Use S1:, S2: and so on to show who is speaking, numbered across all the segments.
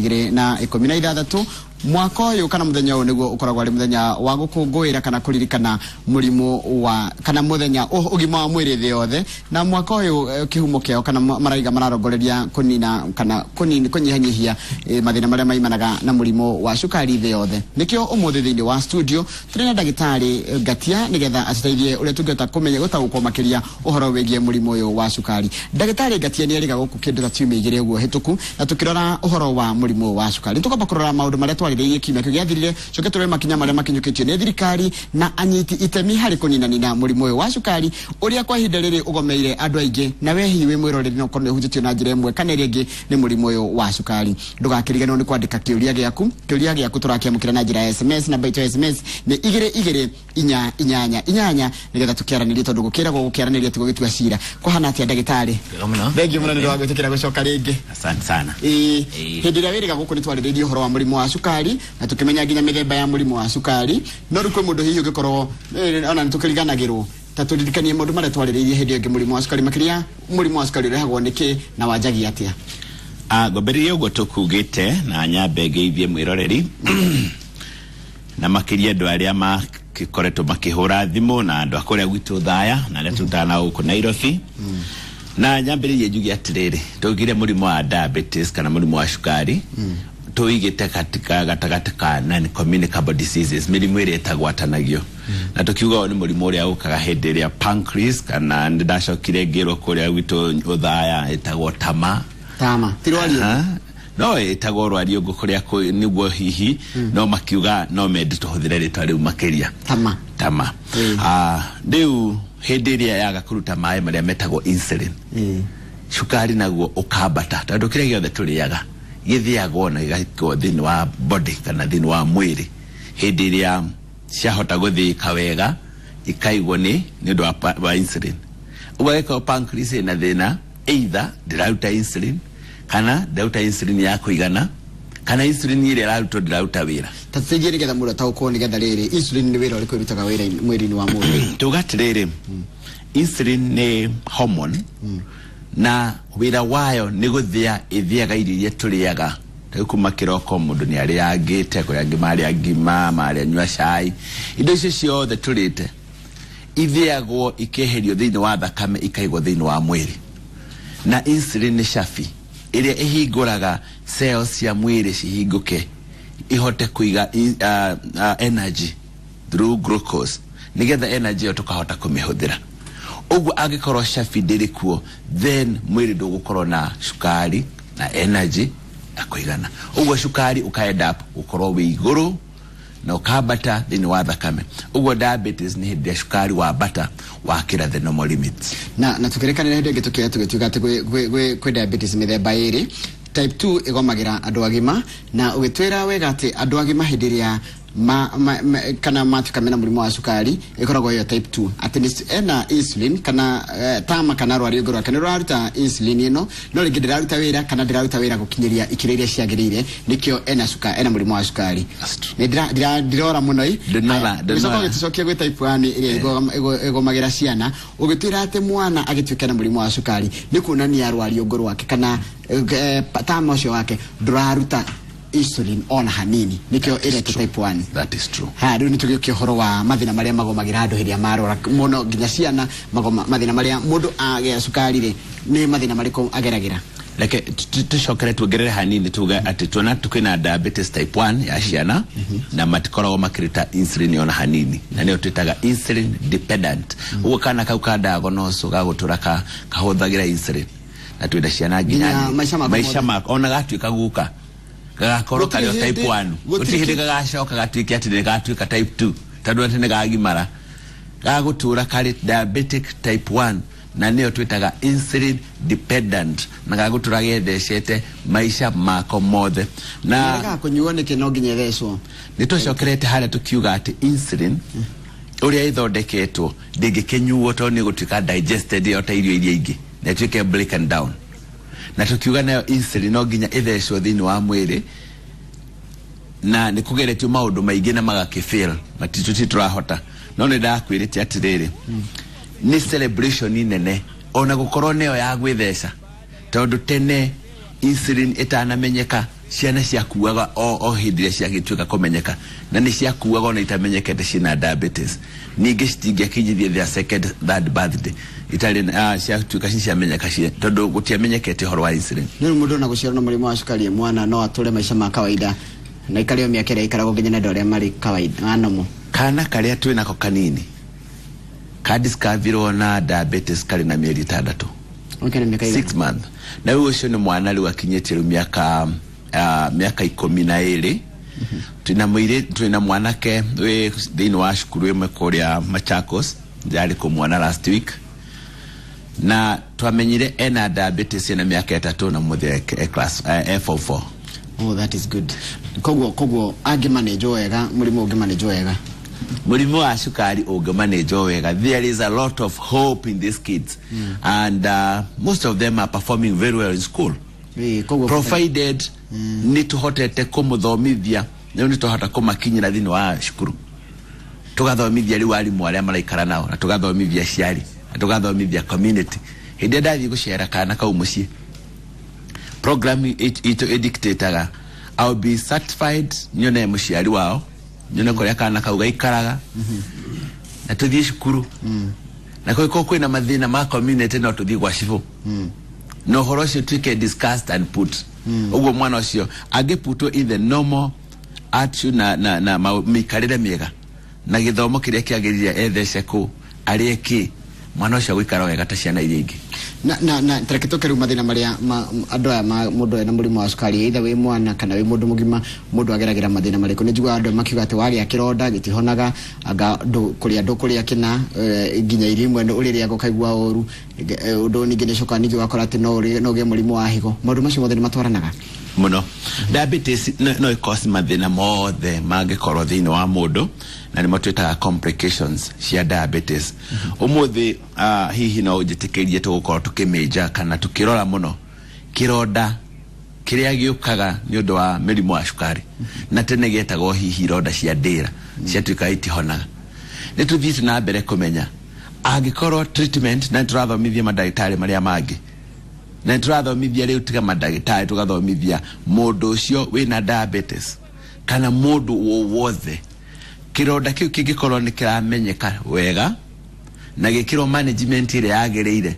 S1: 2016. Mwaka ũyũ kana mũthenya ũyũ nĩguo ũkoragwo arĩ mũthenya wa gũkũngũĩra kana kũririkana mũrimũ wa kana mũthenya ũgima wa mwĩrĩ thĩ yothe. Na mwaka ũyũ kĩhumo kĩao kana maraiga mararongoreria kũnina kana kũnyihanyihia mathĩna marĩa maimanaga na mũrimũ wa cukari thĩ yothe. Nĩkĩo ũmũthĩ thĩinĩ wa studio tũrĩ na ndagĩtarĩ Ngatia nĩgetha atũteithie ũrĩa tũngĩhota kũmenya gũtaũkwo makĩria ũhoro wĩgiĩ mũrimũ ũyũ wa cukari. Ndagĩtarĩ Ngatia nĩ erĩga gũkũ kĩndũ ta ciumia igĩrĩ ũguo hĩtũku na tũkĩrora ũhoro wa mũrimũ wa cukari. Tũkwamba kũrora maũndũ marĩa twarĩrĩirie kiumia kĩu gĩathirire, coke tũrore makinya marĩa makinyũkĩtio nĩ thirikari na anyiti itemi harĩ kũninanina mũrimũ ũyũ wa cukari ũrĩa kwa ihinda rĩrĩ ũgomeire andũ aingĩ, na we hihi wĩ mwĩroreri no ũkorwo nĩ ũhutĩtio na njĩra ĩmwe kana ĩrĩa ĩngĩ nĩ mũrimũ ũyũ wa cukari. Ndũgakĩriganĩrwo nĩ kwandĩka kĩũria gĩaku. Kĩũria gĩaku tũrakĩamũkĩra na njĩra ya SMS. Namba itũ ya SMS nĩ 2 2 8 8 8 nĩgetha tũkĩaranĩrie, tondũ gũkĩragwo gũkĩaranĩria tiguo gĩtua cira. Kũhana atĩa ndagĩtarĩ? Thengiũ mũno nĩ ũndũ wa gwĩtĩkĩra gũcoka rĩngĩ.
S2: Asante sana.
S1: Ĩĩ, hĩndĩ ĩrĩa wĩrĩga gũkũ nĩ twarĩrĩirie ũhoro wa mũrimũ wa cukari na tũkĩmenya nginya mĩthemba ya mũrimũ wa cukari, no rĩu kwĩ mũndũ hihi ũngĩkorwo ona nĩ tũkĩriganagĩrwo, ta tũririkanie maũndũ marĩa twarĩrĩirie hĩndĩ ĩyo ĩngĩ mũrimũ wa cukari, makĩria mũrimũ wa cukari ũrehagwo nĩkĩ na wanjagia atĩa?
S2: Ngwambĩrĩria ũguo tũkugĩte na nyambe ngeithie mwĩroreri na makĩria andũ arĩa makĩkoretwo makĩhũra thimũ na andũ a kũrĩa gwitũ Thaya na arĩa tũrutaga nao gũkũ Nairobi. Na nyambĩrĩrie njuge atĩrĩrĩ, tũgire mũrimũ wa diabetes kana mũrimũ wa cukari tũigĩte katika gatagatĩ ka non communicable diseases, mĩrimũ ĩrĩa ĩtagwatanagio, na tũkiuga ũyũ nĩ mũrimũ ũrĩa ũkaga hĩndĩ ĩrĩa pancreas, kana nĩ ndacokire ngĩrwo kũrĩa gwitũ Ũthaya ĩtagwo tama.
S1: Tama ti rwario?
S2: Aha. No ĩtagwo rwariũngũ kũrĩa nĩguo hihi no makiuga no mende tũhũthĩre rĩtwa rĩu makĩria.
S1: Tama.
S2: Tama. Rĩu hĩndĩ ĩrĩa yaga kũruta maĩ marĩa metagwo insulin, cukari naguo ũkambata, tondũ kĩrĩa gĩothe tũrĩaga gĩthĩagwo na gĩgaikwo thĩinĩ wa body kana thĩinĩ wa mwĩrĩ. Hĩndĩ ĩrĩa ciahota gũthĩĩka wega ikaigwo nĩ ũndũ wa insulin. Ũguo angĩkorwo pancreas ĩna thĩna, either ndĩraruta insulin kana ndĩraruta insulin ya kũigana, kana insulin ĩrĩa ĩrarutwo ndĩraruta wĩra.
S1: Ta tũteithie nĩgetha mũndũ ataũkwo, nĩgetha rĩrĩ insulin nĩ wĩra ũrĩkũ ĩrutaga wĩra mwĩrĩ-inĩ wa mũndũ?
S2: Tuga atĩrĩrĩ, insulin nĩ hormone na wĩra wayo nĩ gũthĩa ĩthĩaga irio iria tũrĩaga. Rĩu kuma kĩroko mũndũ nĩ arĩangĩte, kũrĩ angĩ marĩa ngima, marĩa nyua cai, indo icio ciothe tũrĩte ithĩagwo ikeherio thĩinĩ wa thakame ikaigwo thĩinĩ wa mwĩrĩ. Na insulin nĩ cabi ĩrĩa ĩhingũraga cells cia mwĩrĩ cihingũke ihote kũiga energy through glucose, nĩgetha energy ĩyo tũkahota kũmĩhũthĩra. Ũguo angĩkorwo cabi ndĩrĩ kuo, then mwĩrĩ ndũgũkorwo na cukari na energy ya kũigana. Ũguo cukari ũka end up gũkorwo wĩ igũrũ na ũkambata thĩinĩ wa thakame. Ũguo diabetes nĩ hĩndĩ ĩrĩa cukari wambata wakĩra the normal limits.
S1: Na tukĩrĩkanĩra hĩndĩ ĩngĩ tũkĩoya tũgĩtuĩka atĩ kwĩ diabetes mĩthemba ĩrĩ. Type 2 ĩgomagĩra andũ agima, na ũgĩtwĩra wega atĩ andũ agima hĩndĩ ĩrĩa ma, kana matuĩka mena mũrimũ wa cukari ĩkoragwo ĩyo type 2, atĩ nĩ ena insulin kana tama kana rwariũngũ rwake nĩ rũraruta insulin ĩno, no rĩngĩ ndĩraruta wĩra kana ndĩraruta wĩra gũkinyĩria ikĩro iria ciagĩrĩire, nĩkĩo ena mũrimũ wa cukari.
S2: That's true.
S1: Nĩ ndirora mũno i.
S2: Ndinora, ndinora.
S1: Ũgĩcoka ũgĩtũcokia gwĩ type 1 ĩrĩa ĩgomagĩra ciana, ũgĩtwĩra atĩ mwana agĩtuĩka na mũrimũ wa cukari nĩ kuonania rwariũngũ rwake kana tama ũcio wake ndũraruta insulin ona hanini, nĩkĩo ĩretwo type 1.
S2: That is true.
S1: Ha, rĩu nĩ tũgĩũkia ũhoro wa mathĩna marĩa magomagĩra andũ hĩndĩ ĩrĩa marwara mũno, nginya ciana magoma, mathĩna marĩa mũndũ agĩa cukari rĩ, nĩ mathĩna marĩkũ ageragĩra?
S2: Reke tũcokere tuongerere hanini, tuge atĩ tuona twĩna diabetes type 1 ya ciana na matikoragwo makĩruta insulin ona hanini, na nĩyo twĩtaga insulin dependent. Ũguo kana kau ka diagnose gagũtũra kahũthagĩra insulin, na twĩna ciana nginya
S1: Nginya maica mako
S2: maica
S1: mothe.
S2: mako, ona gatuĩka guka gagakorwo
S1: Gũtirĩ
S2: karĩ o type 1,
S1: gũtirĩ
S2: gũtirĩ hĩndĩ gagacoka gatuĩke atĩ nĩ gatuĩka type 2, tondũ atĩ nĩ gagimara gagũtũra karĩ diabetic type 1, na nĩyo twĩtaga insulin dependent, na gagũtũra gethecete maica mako mothe. Na
S1: Nĩregaga kũnyuo nĩkĩ? No nginya ĩthecwo?
S2: Nĩ tũcokerete harĩa tũkiuga atĩ insulin ũrĩa ĩthondeketwo ndĩngĩkĩnyuo, tondũ nĩ ĩgũtuĩka digested ĩyo ta irio iria ingĩ na ĩtuĩke broken down. Na tũkiuga nayo insulin no nginya ĩthecwo thĩinĩ wa mwĩrĩ, na nĩ kũgeretio maũndũ maingĩ na magakĩfail, matituti tũrahota. No nĩ ndakwĩrĩte atĩrĩrĩ, nĩ celebration nene ona gũkorwo nĩyo ya gwĩtheca, tondũ tene insulin ĩtanamenyeka Ciana ciakuaga o hĩndĩ ĩrĩa ciagĩtuĩka kũmenyeka, na nĩ ciakuaga ona itamenyekete ciĩna diabetes. Ningĩ citingĩakinyithie their second, third birthday itarĩ ciatuĩka ci ciamenyeka tondũ gũtiamenyekete ũhoro wa insulin.
S1: Nĩ rĩu mũndũ ona gũciarwo na mũrimũ wa cukari e mwana no atũre maica ma kawaida na ikare o mĩaka ĩrĩa aikaragwo nginya na andũ arĩa marĩ kawaida ma normal?
S2: Kana karĩa twĩ nako kanini kadiscoverirwo na diabetes karĩ na mĩeri 6.
S1: Okay, na mĩaka igana?
S2: 6 month. Na rĩu ũcio nĩ mwana rĩu akinyĩtie rĩu mĩaka 12. Twĩna mũirĩ, twĩna mwanake wĩ thĩinĩ wa cukuru ĩmwe kũrĩa Machakos, ndĩrarĩ kũmuona last week, na twamenyire ena diabetes ena mĩaka 3 na mũthĩ e class e form 4.
S1: Oh, that is good. Koguo angĩmanĩnjwo wega, mũrimũ ũngĩmanĩnjwo wega?
S2: Mũrimũ wa cukari ũngĩmanĩnjwo wega, there is a lot of hope in these kids and most of them are performing very well in school.
S1: Koguo
S2: provided nĩ tũhotete kũmũthomithia, rĩu nĩ twahota kũmakinyĩra thĩinĩ wa cukuru, tũgathomithia rĩu arimũ arĩa maraikara nao, na tũgathomithia aciari, na tũgathomithia community. Hĩndĩ ĩrĩa ndathiĩ gũcera kana kau mũciĩ, program itũ ĩdictataga I'll be certified, nyone mũciari wao, nyone kũrĩa kana kau gaikaraga, na tũthiĩ cukuru, na kũngĩkorwo kwĩna mathĩna ma community, no tũthiĩ gwa cibũ na ũhoro ũcio tuĩke discussed and put. Ũguo mwana ũcio angĩputwo in the normal attitude na mĩikarĩre mĩega na gĩthomo kĩrĩa kĩagĩrĩire, ethece kũ arĩe kĩ, mwana ũcio agũikara wega ta ciana iria ingĩ.
S1: Na tareke tũke rĩu mathĩna marĩa andũ aya mũndũ ena mũrimũ wa cukari, either wĩ mwana kana wĩ mũndũ mũgima, mũndũ ageragĩra mathĩna marĩkũ? Nĩ njiguaga andũ makiuga atĩ wagĩa kĩronda gĩtihonaga, anga kũrĩa ndũkũrĩa kĩna, nginya irio imwe ũrĩrĩaga ũkaigua ũru. Ũndũ ningĩ nĩ cokaga ningĩ ũgakora atĩ no ũgĩe mũrimũ wa higo. Maũndũ macio mothe nĩ matwaranaga?
S2: Mũno. Diabetes no ĩcause mathĩna mothe mangĩkorwo thĩinĩ wa mũndũ, na nĩmo twĩtaga complications cia diabetes. Ũmũthĩ hihi no ũnjĩtĩkĩrie tũgũkorwo tũkĩmĩnja kana tũkĩrora mũno kĩronda kĩrĩa gĩũkaga nĩ ũndũ wa mĩrimũ wa cukari, na tene gĩetagwo hihi ironda cia ndĩra ciatuĩka itihonaga. Nĩ tũthiĩte na mbere kũmenya angĩkorwo treatment, na nĩ tũrathomithia mandagĩtarĩ marĩa mangĩ, na nĩ tũrathomithia rĩu tiga mandagĩtarĩ, tũgathomithia mũndũ ũcio wĩna diabetes kana mũndũ wowothe, kĩronda kĩu kĩngĩkorwo nĩ kĩramenyeka wega na gĩkĩrwo management ĩrĩa yagĩrĩire,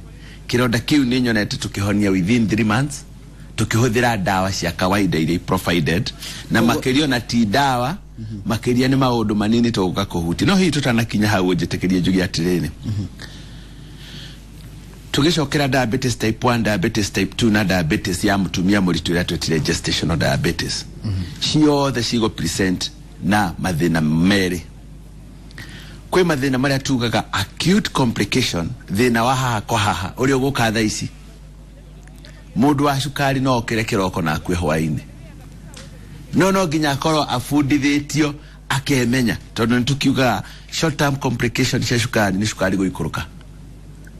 S2: kĩronda kĩu nĩ nyonete tũkĩhonia within 3 months tukĩhũthĩra ndawa cia kawaida iria provided, na makĩria ona ti ndawa, makĩria nĩ maũndũ manini tũgũka kũhutia. No hihi tũtanakinya hau, ũnjĩtĩkĩrie njuge atĩrĩrĩ, tũgĩcokera diabetes type 1, diabetes type 2 na diabetes ya mũtumia mũritũ ĩrĩa twĩtire gestational diabetes, ciothe cigũ present na mathĩna merĩ. Kwĩ mathĩna marĩa tugaga acute complication, thĩna wa haha kwa haha ũrĩa ũgũka thaa ici. Mũndũ wa cukari no okĩre kĩroko na akue hwaĩ-inĩ, no nginya akorwo abundithĩtio akemenya, tondũ nĩ tũkiugaga short term complication cia cukari nĩ cukari gũikũrũka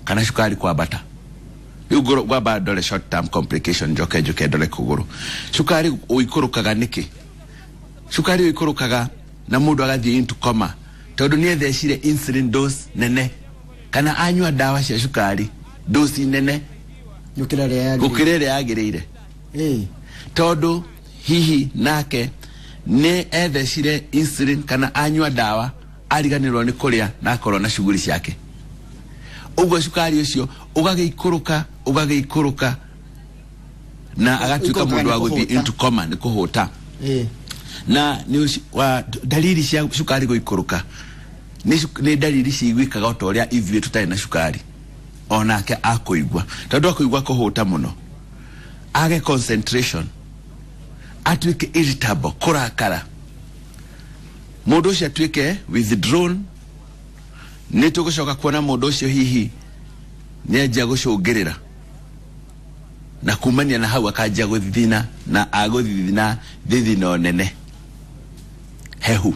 S2: kana cukari kwambata. Rĩu ngwamba ndore short term complication, njoke njoke ndore kũgũrũ. Cukari ũikũrũkaga nĩkĩ? Cukari ũikũrũkaga na mũndũ agathiĩ into coma tondũ nĩ ethecire insulin dose nene kana anyua ndawa cia cukari dose nene
S1: gũkĩra ĩrĩa yagĩrĩire.
S2: Gũkĩra ĩrĩa yagĩrĩire, tondũ hihi nake nĩ ethecire insulin kana anyua ndawa, ariganĩrwo nĩ kũrĩa na akorwo na shughuli ciake. Ũguo cukari ũcio ũgagĩikũrũka, ũgagĩikũrũka, na agatuĩka
S1: Ũikũrũkaga
S2: mũndũ wa
S1: nĩ
S2: gũthiĩ
S1: kũhũta.
S2: into coma nĩ kũhũta. Na nĩ dalili cia cukari gũikũrũka nĩ dalili ciguĩkaga o ta ũrĩa ithuĩ tũtarĩ na cukari onake akũigua, tondũ akũigua kũhũta mũno, age concentration, atuĩke irritable, kũrakara, mũndũ ũcio atuĩke withdrawn. Nĩ tũgũcoka kuona mũndũ ũcio hihi nĩ anjia gũcũngĩrĩra, na kumania na hau akanjia gũthithina, na agũthithina thithino nene hehu.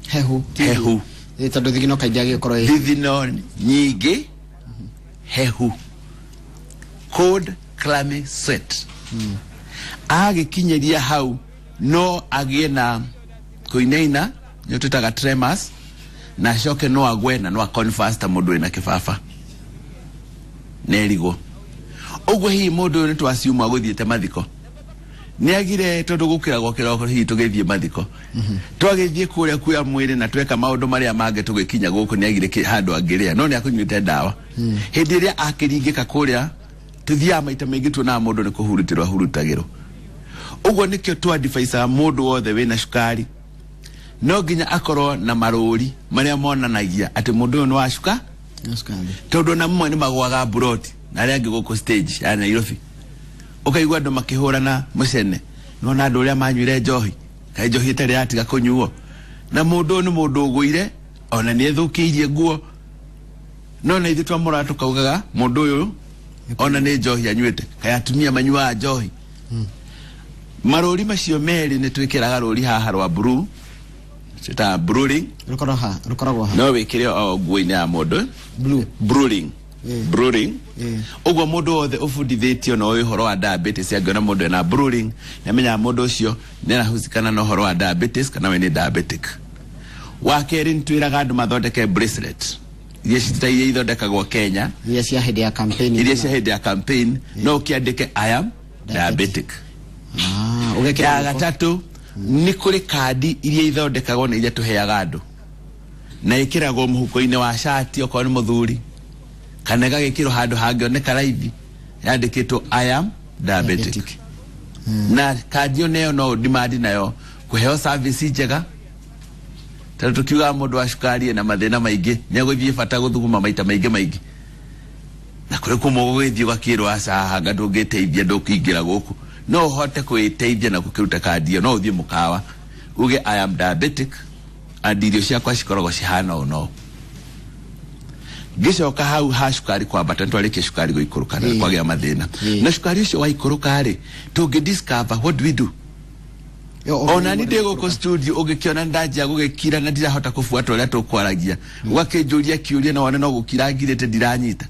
S1: Hehu?
S2: Hehu.
S1: Tondũ thigino kaingĩ agĩkorwo ĩ
S2: Thithino nyingĩ hehu, cold clammy sweat. Agĩkinyĩria hau no agĩe na kũinaina, nĩ twĩtaga tremors, na acoke no agwe na no aconverse ta mũndũ wĩna kĩbaba nerigwo. Ũguo hihi mũndũ ũyũ nĩ twaciuma gũthiĩte mathiko, Nĩ agire tondũ gũkĩragwo kĩroko hihi tũgĩthiĩ mathiko, twagĩthiĩ kũrĩa kuoya mwĩrĩ na tweka maũndũ marĩa mangĩ, tũgĩkinya gũkũ nĩ agire handũ angĩrĩa, no nĩ akũnyuĩte ndawa. Hĩndĩ ĩrĩa akĩringĩka kũrĩa tũthiaga maita maingĩ, tuonaga mũndũ nĩ kũhurutĩrwo ahurutagĩrwo. Ũguo nĩkĩo twadivaicaga mũndũ wothe wĩna cukari no nginya akorwo na marũri marĩa monanagia atĩ mũndũ ũyũ nĩ wa cuka,
S1: Cukari.
S2: tondũ ona mamwe nĩ magwaga mburoti na arĩa angĩ gũkũ stage ya Nairobi, ũkaigua andũ makĩhũrana mũcene, nona andũ ũrĩa manyuire njohi, kaĩ njohi ĩtarĩ yatiga kũnyuo, na mũndũ ũyũ nĩ mũndũ ũgũire ona nĩ ethũkĩirie nguo, no na ithuĩ twamũrora tũkaugaga mũndũ ũyũ ona nĩ njohi anyuĩte. Kaĩ atumia manyuaga njohi? Marũri macio merĩ nĩ twĩkĩraga rũri haha rwa blue, twĩtaga blue ring.
S1: Rũkoragwo ha? Rũkoragwo ha?
S2: No wĩkĩre o nguo-inĩ ya mũndũ.
S1: Blue.
S2: Blue ring. Blue ring. Ũguo mũndũ wothe ũbundithĩtio na ũĩ ũhoro wa diabetes, angĩona mũndũ ena blue ring, nĩ amenyaga mũndũ ũcio nĩ arahusikana na ũhoro wa diabetes kana we nĩ diabetic. Wa kerĩ, nĩ twĩraga andũ mathondeke bracelet iria cita iria ithondekagwo Kenya,
S1: iria cia hĩndĩ ya campaign.
S2: Iria cia hĩndĩ ya campaign, no ũkĩandĩke "I am diabetic".
S1: Ah, ũgekĩra
S2: Ya
S1: guoko.
S2: gatatũ, nĩ kũrĩ kandi iria ithondekagwo na iria tũheaga andũ na ĩkĩragwo mũhuko-inĩ wa cati okorwo nĩ mũthuri, kana ĩgagĩkĩrwo handũ hangĩoneka raithi yandĩkĩtwo "I am diabetic".
S1: Diabetic.
S2: Na kandi ĩyo nayo no demand nayo kũheo service njega, tondũ tũkiugaga mũndũ wa cukari ena mathĩna maingĩ, nĩ agũthiĩ bata gũthuguma maita maingĩ maingĩ, na kũrĩ kũmwe gũgĩthiĩ ũgakĩrwo aca, hanga ndũngĩteithia, ndũkĩingĩra gũkũ. No ũhote kwĩteithia na gũkĩruta kandi ĩyo, no ũthiĩ mũkawa uge "I am diabetic and irio ciakwa cikoragwo cihana ũũ." No ngĩcoka hau ha cukari kwambata, nĩtwarĩkia cukari gũikũrũka na kwagĩa mathĩna, na cukari ũcio waikũrũka rĩ, tũngĩ discover, what do we do? Ona ni ndĩ gũkũ studio, ũngĩkĩona ndanjia gũgĩkira na ndirahota kũbuata ũrĩa tũkwaragia, ũgakĩnjũria kĩũria na wone no gũkira ngirĩte ndiranyita,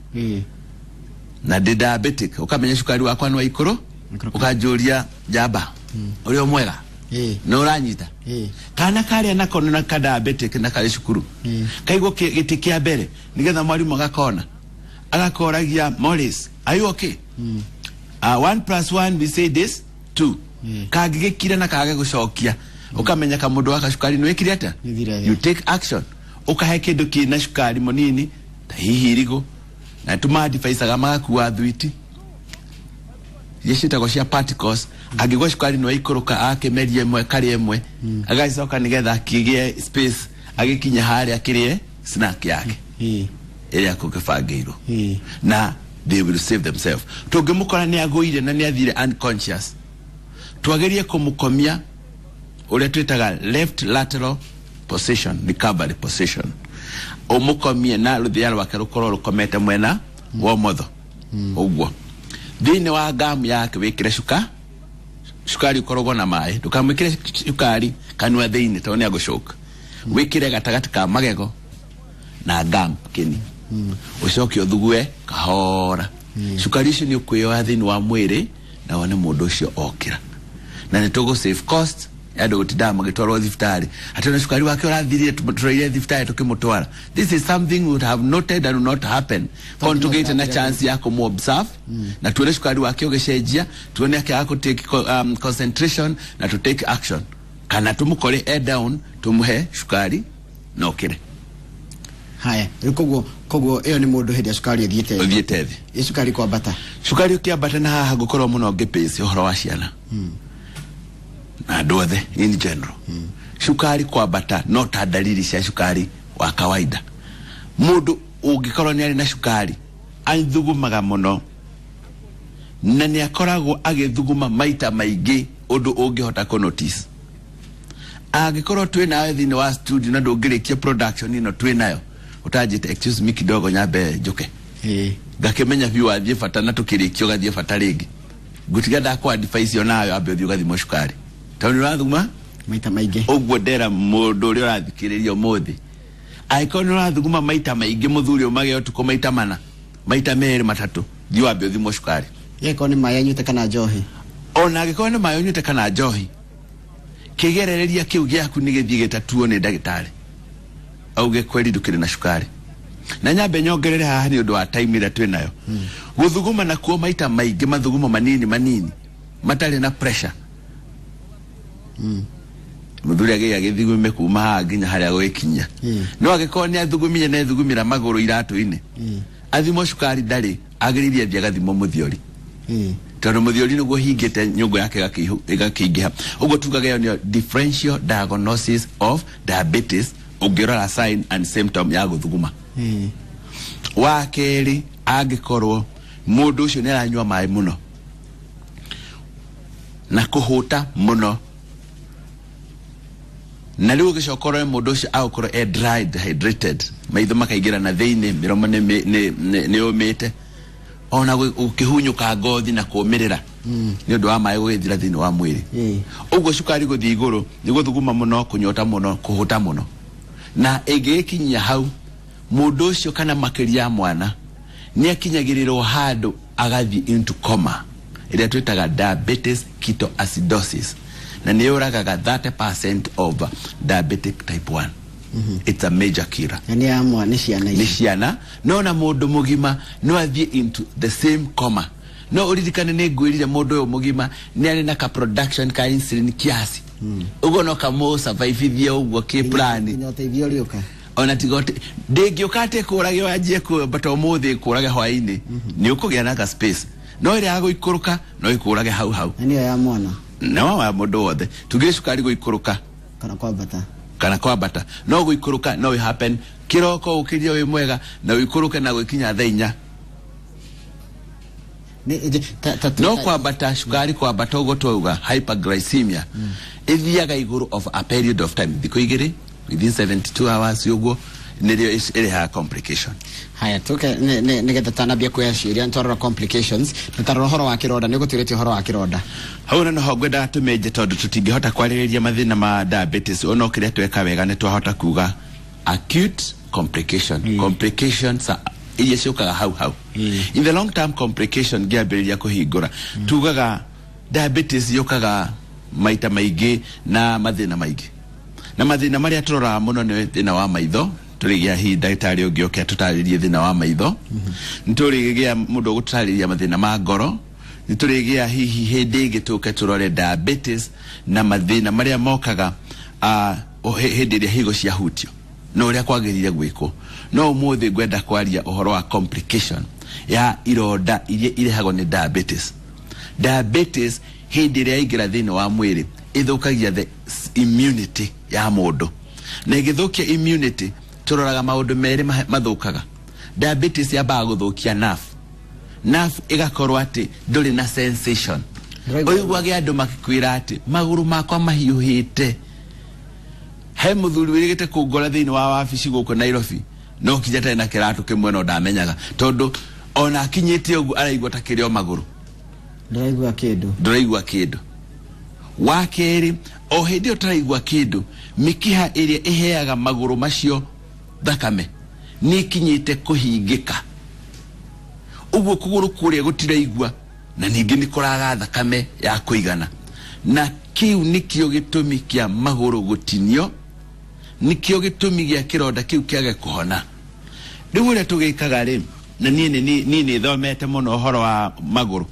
S2: na ndĩ diabetic, ũkamenya cukari wakwa nĩ wa ikũrũ.
S1: Ikũrũka.
S2: Ũkanjũria njamba ũrĩa mwega nĩ ũranyita kana karĩa nako nĩ ka diabetic na karĩ cukuru, kaigwo gĩtĩ kĩa mbere nĩgetha mwarimũ agakona agakoragia, "Morris, are you okay? One plus one, we say this two." Kangĩgĩkira na kage gũcokia, ũkamenya kamũndũ gaka cukari nĩ wĩkire atĩa.
S1: Nĩthire.
S2: You take action, ũkahe kĩndũ kĩna cukari mũnini ta hihi irigũ, na tũmadivaicaga magakua thwiti iria ciĩtagwo cia particles. Angĩgwa cukari nĩ waikũrũka, akĩmeria ĩmwe karĩa ĩmwe, agacoka nĩgetha akĩgĩe space agĩkinya harĩa akĩrĩe snack yake ĩrĩa kũgĩbangĩirwo, na they will save themselves. Tũngĩmũkora nĩ agũire na nĩ athire unconscious, twagerie kũmũkomia ũrĩa twĩtaga left lateral position, recovery position, ũmũkomie na rũthĩa rwake rũkorwo rũkomete mwena wa ũmotho. Ũguo thĩinĩ wa ngamu yake wĩkĩre cukari ũkoragwo na maĩ, ndũkamwĩkĩre cukari kanua thĩinĩ tondũ nĩ agũcoka. Wĩkĩre gatagatĩ ka magego na gum kĩni, ũcoke ũthugue kahora. Cukari ũcio nĩ ũkwĩyoya thĩinĩ wa mwĩrĩ na wone mũndũ ũcio okĩra, na nĩ tũgũ save cost ya andũ gũtindaga magĩtwarwo thibitarĩ atĩ ona cukari wake ũrathirire, tũraire thibitarĩ tũkĩmũtwara. This is something we would have noted and will not happen korwo nĩtũgĩte na chance ya kũmũ observe na tuone cukari wake ũgĩcenjia, tuone akĩaga kũ take concentration na to take action, kana tũmũkore e down, tũmũhe cukari na ũkĩre.
S1: Haya, rĩu koguo ĩyo nĩ mũndũ hĩndĩ ya cukari ĩthiĩte
S2: ũthiĩte thĩ.
S1: Ĩ cukari kwambata?
S2: Cukari ũkĩambata na haha ngũkorwo mũno ngĩpĩci ũhoro wa ciana na andũ othe in general. Cukari kwambata no ta dalili cia cukari wa kawaida. Mũndũ ũngĩkorwo nĩ arĩ na cukari athugumaga mũno na nĩ akoragwo agĩthuguma maita maingĩ ũndũ ũngĩhota kũ notice. Angĩkorwo twĩ nawe thĩinĩ wa studio na ndũngĩrĩkia production ĩno twĩ nayo ũtanjĩte "Excuse me kidogo, nyambe njũke", ngakĩmenya biũ wathiĩ bata, na tũkĩrĩkia ũgathiĩ bata rĩngĩ, ngũtiga ndakwa advice onayo ambe ũthiĩ ũgathimwo cukari tondũ nĩ ũrathuguma
S1: maita maingĩ.
S2: Ũguo ndera mũndũ ũrĩa ũrathikĩrĩria ũmũthĩ, angĩkorwo nĩ ũrathuguma maita maingĩ, mũthuri ũmage ũtukũ maita mana, maita merĩ, matatũ, thiĩ wambe ũthimwo cukari.
S1: Yeko nĩ maĩ anyuĩte kana njohi?
S2: Ona angĩkorwo nĩ maĩ ũnyuĩte kana njohi, kĩgerereria kĩu gĩaku nĩ gĩthiĩ gĩtatuo nĩ ndagĩtarĩ auge kweri ndũkĩrĩ na cukari. Na nyambe nyongerere haha nĩ ũndũ wa time ĩrĩa twĩ nayo, gũthuguma nakuo maita maingĩ, mathugumo manini manini matarĩ na pressure. Muthuri agĩgĩa gĩthigume kuma haha nginya harĩa gũgĩkinya. No angĩkorwo nĩ athugumire na ethugumĩra magũrũ iratũ-inĩ, athimwo cukari ndarĩ, agĩrĩire athiĩ agathimwo mũthiori, tondũ mũthiori nĩguo hingĩte nyũngũ yake ĩgakĩingĩha. Ũguo tugaga ĩyo nĩyo differential diagnosis of diabetes, ũngĩrora sign and symptom ya gũthuguma. Wa kerĩ, angĩkorwo mũndũ ũcio nĩ aranyua maĩ mũno na kũhũta mũno, na rĩu ũgĩcoka ũrore mũndũ ũcio agũkorwo e dry, dehydrated, maitho makaingĩra na thĩinĩ, mĩromo nĩ yũmĩte, ona gũkĩhunyũka ngothi na kũmĩrĩra nĩ ũndũ wa maĩ gũgĩthira thĩinĩ wa mwĩrĩ. Ũguo cukari gũthiĩ igũrũ nĩ gũthuguma mũno, kũnyota mũno, kũhũta mũno, na ĩngĩgĩkinyia hau mũndũ ũcio kana makĩria ya mwana nĩ akinyagĩrĩrwo handũ agathiĩ into coma ĩrĩa twĩtaga diabetes ketoacidosis, na nĩ yũragaga 30% of diabetic type 1. It's a major killer.
S1: Na nĩ ya nĩ ciana
S2: nĩ
S1: ici?
S2: Ciana, no na mũndũ mũgima no athiĩ into the same coma. No ũririkane nĩ ngwĩrire mũndũ ũyũ mũgima nĩ arĩ na ka production ka insulin kiasi, ũguo no kamũ survive ũguo kĩ plan.
S1: Nginya ũteithio ũrĩũka.
S2: Ona tiga ndĩngĩũka atĩ kũrage wanjie kũambata ũmũthĩ kũrage hwaĩ-inĩ, nĩ ũkũgĩa na ka space, no ĩrĩa ya gũikũrũka no ĩkũrage hau hau.
S1: Na nĩyo ya mwana?
S2: No wa mũndũ wothe. Tugire cukari gũikũrũka
S1: kana kwambata.
S2: Kana kwambata, no gũikũrũka no ĩ happen kĩroko ũkĩrie wĩ mwega na ũikũrũke na gwĩkinya thaa 4. No kwambata, cukari kwambata ũguo twauga hyperglycemia, ĩthiaga igũrũ of a period of time, thikũ 2, within 72 hours, ũguo nĩrĩo ĩrehaga complication.
S1: Haya, tuke nĩgetha tanambia kuoya ciũria, nĩtwarora complications na tarora ũhoro wa kĩronda. Nĩ ũgũtuĩrĩtie ũhoro wa kĩronda.
S2: Hau na noho ngwendaga tũmĩnje, tondũ tũtingĩhota kwarĩrĩria mathĩna ma diabetes. Ona kĩrĩa tweka wega nĩ twahota kuga acute complication, complications iria ciũkaga hau hau. In the long term complication, ngĩambĩrĩria kũhingũra, tugaga diabetes yũkaga maita maingĩ na mathĩna maingĩ, na mathĩna marĩa tũroraga mũno nĩ thĩna wa maitho. Tũrĩgĩa hihi ndagĩtarĩ ũngĩ oke atũtarĩrie thĩna wa maitho, nĩ tũrĩgĩa mũndũ ũgũtũtarĩria mathĩna ma ngoro, nĩ tũrĩgĩa hihi hĩndĩ ĩngĩ tũke tũrore diabetes na mathĩna marĩa mokaga hĩndĩ ĩrĩa higo ciahutio na ũrĩa kwagĩrĩire gwĩkwo. No ũmũthĩ ngwenda kwaria ũhoro wa complication ya ironda iria irehagwo nĩ diabetes. Diabetes hĩndĩ ĩrĩa yaingĩra thĩinĩ wa mwĩrĩ ĩthũkagia the immunity ya mũndũ, na ĩgĩthũkia immunity tũroraga maũndũ merĩ mathũkaga. Diabetes yambaga gũthũkia nerve, nerve ĩgakorwo atĩ ndũrĩ na sensation. Ũiguage andũ makĩkwĩra atĩ magũrũ makwa mahiũhĩte. He mũthuri wĩrĩgĩte kũngora thĩinĩ wa wabici gũkũ Nairobi, no kinya atarĩ na kĩratũ kĩmwe, no ndamenyaga, tondũ ona akinyĩte ũguo araigua ta kĩrĩ o magũrũ.
S1: Ndũraigua kĩndũ.
S2: Ndũraigua kĩndũ. Wa kerĩ, o hĩndĩ ĩyo ũtaraigua kĩndũ, mĩkiha ĩrĩa ĩheaga magũrũ macio thakame nĩ ĩkinyĩte kũhingĩka, ũguo kũgũrũ kũrĩa gũtiraigua na ningĩ nĩ kũraga thakame ya kũigana, na kĩu nĩkĩo gĩtũmi kĩa magũrũ gũtinio, nĩkĩo gĩtũmi gĩa kĩronda kĩu kĩage kũhona. Rĩu ũrĩa tũgĩkaga rĩ, na niĩ niĩ nĩ thomete mũno ũhoro wa magũrũ,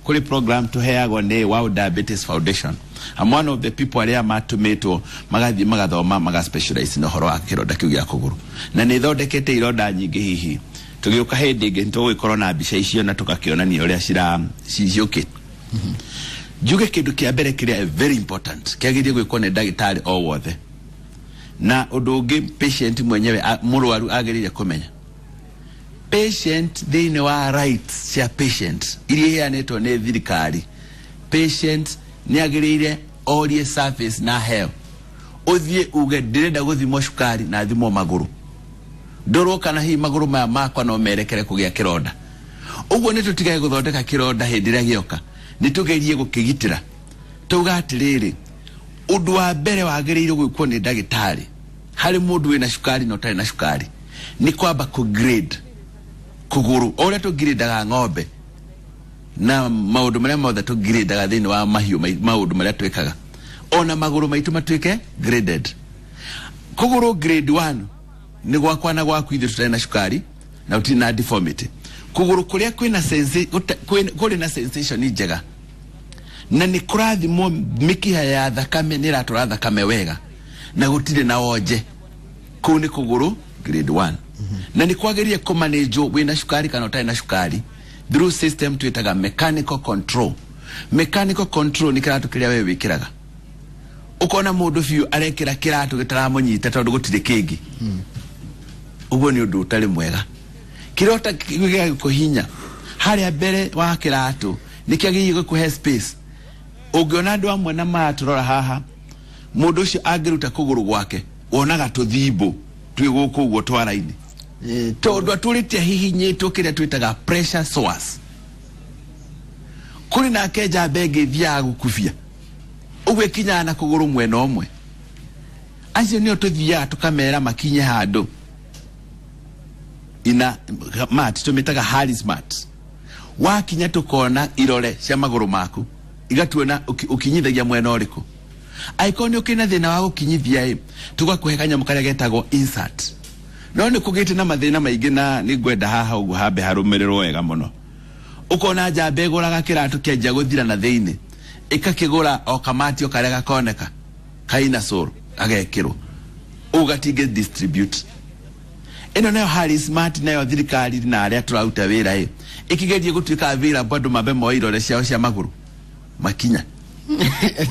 S2: kũrĩ program tũheagwo nĩ World Diabetes Foundation. I'm one of the people arĩa matũmĩtwo magathiĩ magathoma maga specialize na ũhoro wa kĩronda kĩu gĩa kũgũrũ, na nĩ thondekete ironda nyingĩ. Hihi tũgĩũka hĩndĩ ĩngĩ nĩtũgũgĩkorwo na mbica icio na tũgakĩonania ũrĩa ciũkĩte. Njuge kĩndũ kĩa mbere kĩrĩa very important kĩagĩrĩire gwĩkwo nĩ ndagĩtarĩ o wothe, na ũndũ ũngĩ patient mwenyewe, mũrwaru agĩrĩire kũmenya, patient thĩinĩ wa rights cia patient iria iheanĩtwo nĩ thirikari, patient nĩ agĩrĩire orie service na heo. Ũthiĩ uge ndĩrenda gũthimwo cukari na thimwo magũrũ, ndorwo kana hihi magũrũ maya makwa no merekere kũgĩa kĩronda. Ũguo nĩ tũtigage gũthondeka kĩronda hĩndĩ ĩrĩa gĩoka, nĩ tũgerie gũkĩgitĩra. Tauga atĩrĩrĩ, ũndũ wa mbere wagĩrĩirwo gwĩkwo nĩ ndagĩtarĩ harĩ mũndũ wĩna cukari na ũtarĩ na cukari nĩ kwamba kũ grade kũgũrũ, o ũrĩa tũngirĩndaga ng'ombe na maũndũ marĩa mothe tũngirĩndaga thĩinĩ wa mahiũ, maũndũ marĩa twĩkaga, ona magũrũ maitũ matuĩke graded. Kũgũrũ grade 1 nĩ gwakwa na gwaku ithuĩ tũtarĩ na cukari na ũtirĩ na deformity, kũgũrũ kũrĩa kwĩna kũrĩ na sensation njega. Na nĩ kũrathimwo mĩkiha ya thakame nĩ ĩratwara thakame wega na gũtirĩ na wonje. Kũu nĩ kũgũrũ grade 1. Na nĩ kwagĩrĩire kũmanĩnjwo wĩna cukari kana ũtarĩ na cukari through system twĩtaga mechanical control. Mechanical control nĩ kĩratũ kĩrĩa we wĩkĩraga. Ũkona mũndũ biũ arekĩra kĩratũ gĩtaramũnyita tondũ gũtirĩ kĩngĩ. Ũguo nĩ ũndũ ũtarĩ mwega. Kĩrota gĩgũkũhinya harĩa mbere wa kĩratũ nĩ kĩagĩrĩire gũkũhe space. Ũngĩona andũ amwe na maratũrora haha, mũndũ ũcio angĩruta kũgũrũ gwake wonaga tũthimbo twĩ gũkũ ũguo twara-inĩ, tondũ atũrĩte hihinyĩtwo kĩrĩa twĩtaga pressure sores. Kũrĩ nake njamba ĩngĩ ĩthiaga gũkubia ũguo ĩkinyaga na kũgũrũ mwena ũmwe. Acio nĩo tũthiaga tũkamera makinye handũ ina mat tũmĩtaga Harris mat. Wakinya tũkona irore cia magũrũ maku igatuona ũkinyithagia mwena ũrĩkũ. Angĩkorwo nĩ ũkĩrĩ na thĩna wa gũkinyithia ĩ, tũgakũhe kanyamũ karĩa getagwo insert. No nĩ kũgĩte na mathĩna maingĩ na nĩ ngwenda haha ũguo hambe harũmĩrĩrwo wega mũno. Ũkona njamba ĩgũraga kĩratũ kĩanjia gũthira na thĩinĩ, ĩkakĩgũra o kamati o karĩa gakoneka kaina soro gagekĩrwo ũguo gatingĩ distribute. Ĩno nayo Harris Smart nayo thirikari na arĩa tũraruta wĩra ĩ ĩkĩgerie gũtuĩka available andũ mambe moe irore ciao cia magũrũ makinya.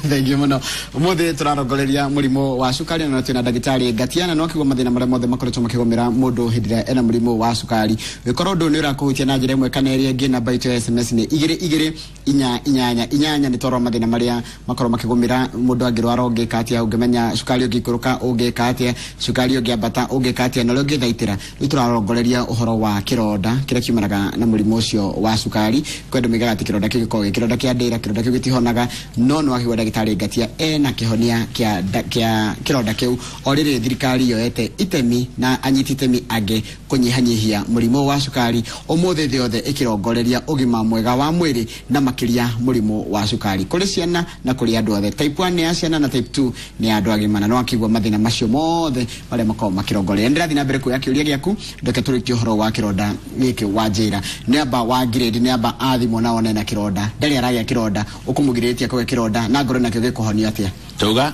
S1: Thank you muno. Umuthi turarongoreria murimu wa cukari na twina ndagitari Gatiana no akigwa mathina maria mothe makoretwo makigomera mundu hindi ĩrĩa ena murimu wa cukari. Wikorwo undu ni urakuhutia na njira imwe kana ĩrĩa ĩngĩ, namba itu ya SMS ni 2 2 4 8 8. Ni twarora mathina maria makorwo makigomera mundu angirwara ũngĩka atia, ũngĩmenya cukari ũngĩikũrũka ũngĩka atia, cukari ũngĩambata ũngĩka atia, na ũrĩa ũngĩthaitĩra. Rĩu tũrarongoreria ũhoro wa kĩronda kĩrĩa kiumanaga na mũrimũ ũcio wa cukari. Kwĩ andũ moigaga atĩ kĩronda kĩu gĩkoragwo gĩ kĩronda kĩa ndĩra, kĩronda kĩu gĩtihonaga, no nĩ wakĩgwa ndagĩtarĩ Ngatia ena kĩhonia kĩa kĩronda kĩu. O rĩrĩ thirikari yoete itemi na anyiti itemi angĩ kũnyihanyihia mũrimũ wa cukari. Ũmũthĩ thĩ yothe ĩkĩrongoreria ũgima mwega wa mwĩrĩ na makĩria mũrimũ wa cukari kũrĩ ciana na kũrĩ andũ othe. Type 1 nĩ ya ciana na type 2 nĩ ya andũ agima, na no akĩigua mathĩna macio mothe marĩa makoragwo makĩrongoreria. Ndĩrathiĩ na mbere kuoya kĩũria gĩaku, reke tũrĩkie ũhoro wa kĩronda gĩkĩ wa njĩra. Nĩ amba wa grade, nĩ amba athimwo na one na kĩronda, ndarĩ aragĩa kĩronda, ũkũmũgirĩrĩtie kũgĩa kĩronda na ngoro nakĩo gĩkũhonio atĩa?
S2: Tuga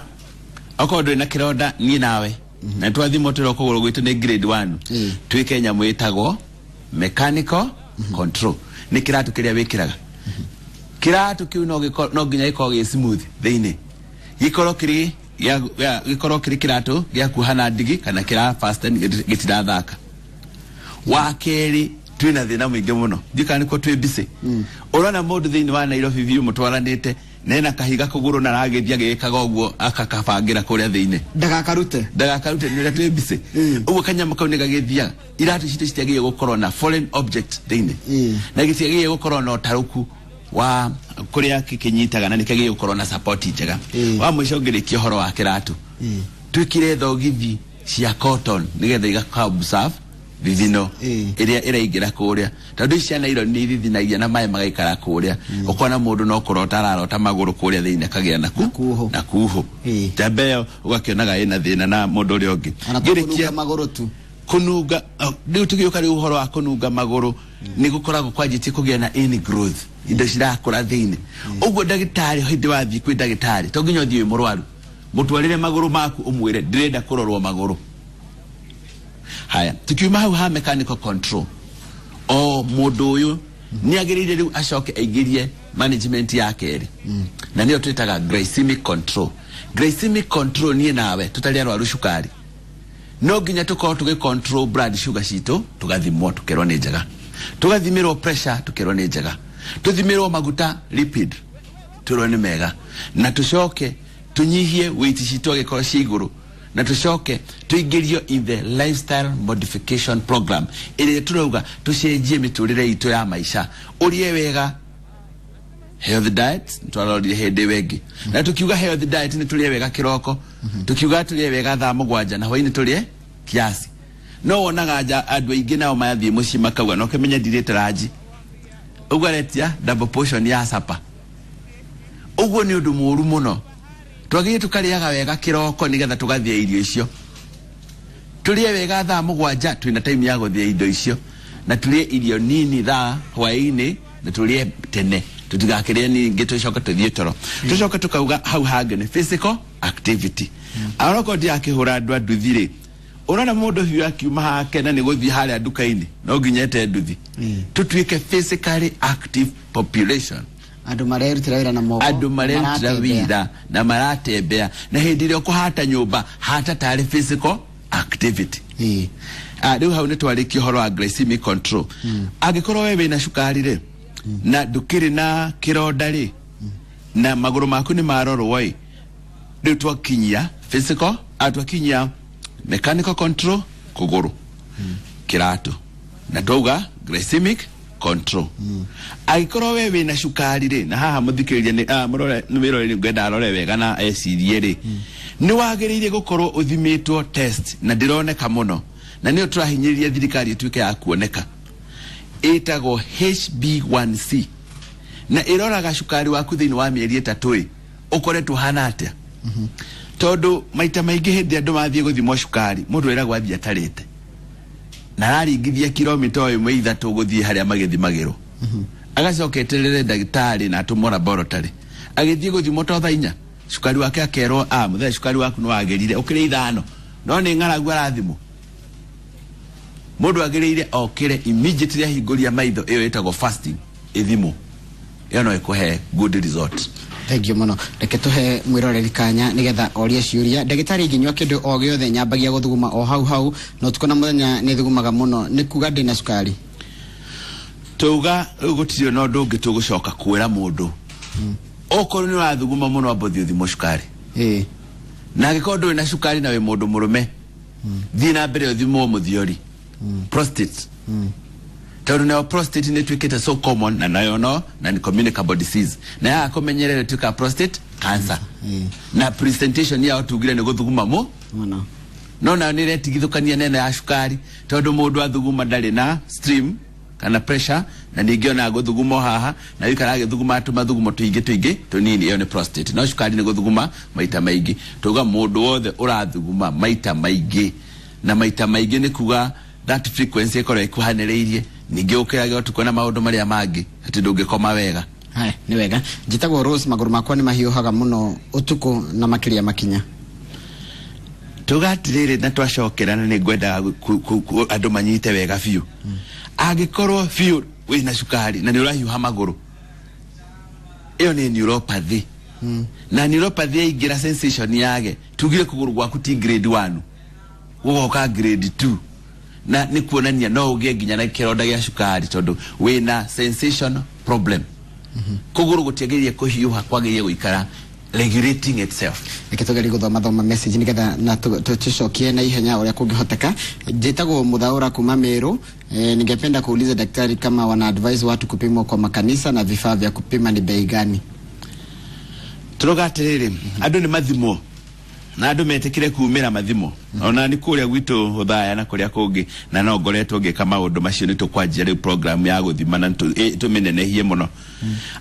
S2: okorwo ndũrĩ na kĩronda niĩ nawe na twathimwo twĩrwo kũgũrũ gwitũ nĩ grade 1, twĩke nyamũ ĩtagwo mechanical control. Nĩ kĩratũ kĩrĩa wĩkĩraga. Kĩratũ kĩu no nginya gĩkorwo gĩ smooth thĩinĩ, gĩkorwo kĩrĩ gĩkorwo kĩrĩ kĩratũ gĩa kuoha na ndigi kana kĩra fasten gĩtirathaka. Wa kerĩ, twĩna thĩna mũingĩ mũno, ndiũ kana nĩkuo twĩ busy. Ũrona mũndũ thĩinĩ wa Nairobi biũ mũtwaranĩte nena kahiga kũgũrũ na aragĩthiĩ agĩgĩkaga ũguo akakabangĩra kũrĩa thĩinĩ,
S1: Ndagakarute,
S2: ndagakarute nĩ ũrĩa twĩ busy. Ũguo kanyamũ kau nĩ gagĩthiaga. Iratũ citũ citiagĩrĩire gũkorwo na foreign object thĩinĩ, na gĩtiagĩrĩire gũkorwo na ũtarũku wa kũrĩa kĩnyitaga, na nĩkĩagĩrĩire gũkorwo na support njega. Wa mũico ngĩrĩkia ũhoro wa kĩratũ, twĩkire thogithi cia cotton nĩgetha igaka observe thithino ĩrĩa ĩraingĩra kũrĩa, tondũ ici ciana iro nĩ ithithinagia na maĩ magaikara kũrĩa. Ũkona mũndũ no kũrota ararota magũrũ kũrĩa thĩinĩ akagĩa na
S1: kuhũ,
S2: na kuhũ. Njamba ĩyo ũgakĩonaga ĩna thĩna na mũndũ ũrĩa ũngĩ.
S1: Ona to kũnunga magũrũ tu.
S2: Kũnunga rĩu tũgĩũka rĩu ũhoro wa kũnunga magũrũ nĩ gũkoragwo kwanjĩtie kũgĩa na ingrowth, indo cirakũra thĩinĩ. Ũguo ndagĩtarĩ hĩndĩ wathiĩ kwĩ ndagĩtarĩ to nginya ũthiĩ wĩ mũrwaru, mũtwarĩre magũrũ maku ũmwĩre ndĩrenda kũrorwo magũrũ. Haya, tukiuma hau ha mechanical control, o mũndũ ũyũ nĩ agĩrĩire rĩu acoke aingĩrie management ya kerĩ, na nĩyo twĩtaga glycemic control. Glycemic control, niĩ nawe tũtarĩ arwaru cukari no nginya tũkorwo tũgĩ control blood sugar citũ, tũgathimwo tũkerwo nĩ njega, tũgathimĩrwo pressure tũkerwo nĩ njega, tũthimĩrwo maguta lipid twĩrwo nĩ mega, na tũcoke tũnyihie weight citũ angĩkorwo ciĩ igũrũ, na tũcoke tũingĩrio in the lifestyle modification program ĩrĩa tũrauga tũcenjie mĩtũrĩre itũ ya maica, ũrĩe wega, healthy diet. Twarorire hĩndĩ ĩyo ĩngĩ na tukiuga healthy diet nĩ tũrĩe wega kĩroko, tukiuga tũrĩe wega thaa 7 na hwaĩ-inĩ tũrĩe kiasi. No wonaga nja andũ aingĩ nao mathiĩ mũciĩ makauga no kĩmenye ndirĩte ranji, ũguo aretia double portion ya supper. Ũguo nĩ ũndũ mũũru mũno. Twagĩrĩire tũkarĩaga wega kĩroko nĩgetha tũgathĩa irio icio, tũrĩe wega thaa 7 twĩna time ya gũthĩa indo icio, na tũrĩe irio nini thaa hwaĩ-inĩ na tũrĩe tene. Tũtigakĩrĩe ningĩ tũcoke tũthiĩ toro. Tũcoke tũkauga hau hangĩ nĩ physical activity. Arokorwo ndirakĩhũra andũ a nduthi rĩ, ũrona mũndũ biũ akiuma hake na nĩ gũthiĩ harĩa nduka-inĩ no nginya ete nduthi. Tũtuĩke physically active population.
S1: Andũ marerutĩra wĩra na moko.
S2: Andũ marerutĩra wĩra na maratembea, na hĩndĩ ĩrĩa ũkũhata nyũmba hata tarĩ physical activity. Rĩu hau nĩ twarĩkia ũhoro wa glycemic control. Angĩkorwo we wĩna cukari rĩ, na ndũkĩrĩ na kĩronda rĩ, na magũrũ maku nĩ marorwo ĩ, rĩu twakinyia physical, twakinyia mechanical control kũgũrũ, kĩratũ, na twauga glycemic control. Angĩkorwo we wĩna cukari rĩ, na haha mũthikĩrĩria nĩ mũrore nĩ wĩroreri ngwenda arore wega na ecirie rĩ, nĩ wagĩrĩire gũkorwo ũthimĩtwo test na ndĩroneka mũno, na nĩyo tũrahinyĩrĩria thirikari ĩtuĩke ya kuoneka, ĩtagwo HB1C, na ĩroraga cukari waku thĩinĩ wa mĩeri 3 ĩ ũkoretwo hana atĩa. Tondũ maita maingĩ hĩndĩ andũ mathiĩ gũthimwo cukari, mũndũ eragwo athiĩ atarĩte na araringithia kilomita o ĩmwe 3 gũthiĩ harĩa magĩthimagĩrwo, agacoka eterere ndagĩtarĩ na atũmwo laboratory, agĩthiĩ gũthimwo to thaa 4 cukari wake akerwo mũthenya cukari waku nĩ wagĩrire ũkĩrĩ 5, no nĩ ng'aragu arathimwo. Mũndũ agĩrĩire okĩre immediately ahingũria maitho, ĩyo ĩtagwo fasting, ĩthimwo ĩyo no ĩkũhe good result.
S1: Thank you mũno. Reke tũhe mwĩroreri kanya nĩgetha orie ciũria. Ndagĩtarĩ, ingĩnyua kĩndũ o gĩothe nyambagia gũthuguma o hau hau, na ũtukũ na mũthenya nĩ thugumaga mũno, nĩ kuga ndĩna cukari?
S2: Tuga rĩu gũtirĩ na ũndũ ũngĩ tũgũcoka kwĩra mũndũ. Okorwo nĩ ũrathuguma mũno, amba ũthiĩ ũthimwo cukari. Na angĩkorwo ndũrĩ na cukari na wĩ mũndũ mũrũme, thiĩ na mbere ũthimwo mũthiori, prostate, tondũ nayo prostate nĩ ĩtuĩkĩte so common, na nayo no na nĩ communicable disease, na yaga kũmenyerera ĩtuĩkaga prostate cancer. Na presentation yao tugire nĩ gũthuguma
S1: mũno,
S2: no nayo nĩ ĩretigithũkania nene ya cukari, tondũ mũndũ athuguma ndarĩ na stream kana pressure, na ningĩ ona gũthuguma haha na wikara agĩthuguma tũmathugumo tũingĩ tũingĩ tũnini, ĩyo nĩ prostate. No cukari nĩ gũthuguma maita maingĩ. Tuga mũndũ wothe ũrathuguma maita maingĩ, na maita maingĩ nĩ kuga that frequency ĩkorwo ĩkuhanĩrĩirie, ningĩ ũkĩrage ũtukũ na maũndũ marĩa mangĩ atĩ ndũngĩkoma wega.
S1: Haya, nĩ wega. Njĩtagwo Rose, magũrũ makwa nĩ mahiũhaga mũno ũtukũ na makĩria makinya.
S2: Tuga atĩrĩrĩ, na twacokera, na nĩ ngwendaga andũ manyite wega biũ, angĩkorwo biũ wĩna cukari na nĩ ũrahiũha magũrũ, ĩyo nĩ neuropathy. Na neuropathy yaingĩra sensation yage, tugire kũgũrũ gwaku ti grade 1 gũgoka grade 2, na nĩ kuonania no ũgĩe nginya na kĩronda gĩa cukari tondũ wĩna sensation problem. Kũgũrũ gũtiagĩrĩire kũhiũha, kwagĩrĩire gũikara regulating itself.
S1: Reke tũgerie gũthoma thoma message nĩgetha na tũcokie na ihenya ũrĩa kũngĩhoteka. Njĩtagwo Muthaura kuma Meru. Ningependa kuuliza daktari kama wana advise watu kupimwa kwa makanisa na vifaa vya kupima ni bei gani?
S2: Turoga atĩrĩrĩ, andũ nĩ mathimwo na andũ metĩkire kumĩra mathimo, ona nĩ kũrĩa gwitũ Othaya na kũrĩa kũngĩ, na no ngoretwo ngĩka maũndũ macio. Nĩ tũkwanjia rĩu program ya gũthima na tũmĩnenehie mũno.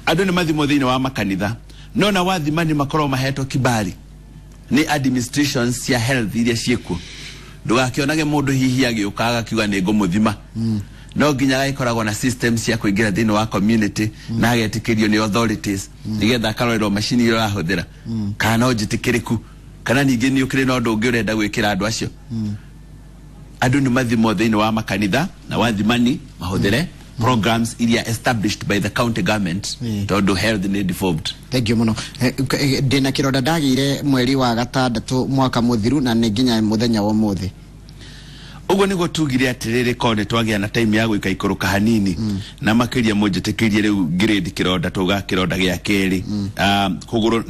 S2: Andũ nĩ mathimwo thĩinĩ wa makanitha, no na wathima nĩ makorwo mahetwo kibali nĩ administrations cia health iria ciĩkuo. Ndũgakĩonage mũndũ hihi agĩũka agakiuga nĩ ngũmũthima. No nginya agĩkoragwo na system cia kũingĩra thĩinĩ wa community na agetĩkĩrio nĩ authorities nĩgetha akarorerwo macini iria ũrahũthĩra kana no njĩtĩkĩrĩku, kana ningĩ nĩ ũkĩrĩ na ũndũ ũngĩ ũrenda gwĩkĩra andũ acio. Andũ nĩ mathimwo thĩinĩ wa makanitha, na wathimani mahũthĩre programs iria established by the county government, tondũ health nĩ devolved.
S1: Thank you mũno. Ndĩna kĩronda ndagĩire mweri wa 6 mwaka mũthiru na nĩ nginya mũthenya wa ũmũthĩ.
S2: Ũguo nĩguo tugire atĩrĩrĩ, korwo nĩ twagĩa na time ya gwĩka ikũrũka hanini na makĩria, mũnjĩtĩkĩrie rĩu grade kĩronda, tuga kĩronda gĩa kerĩ, kũgũrũ,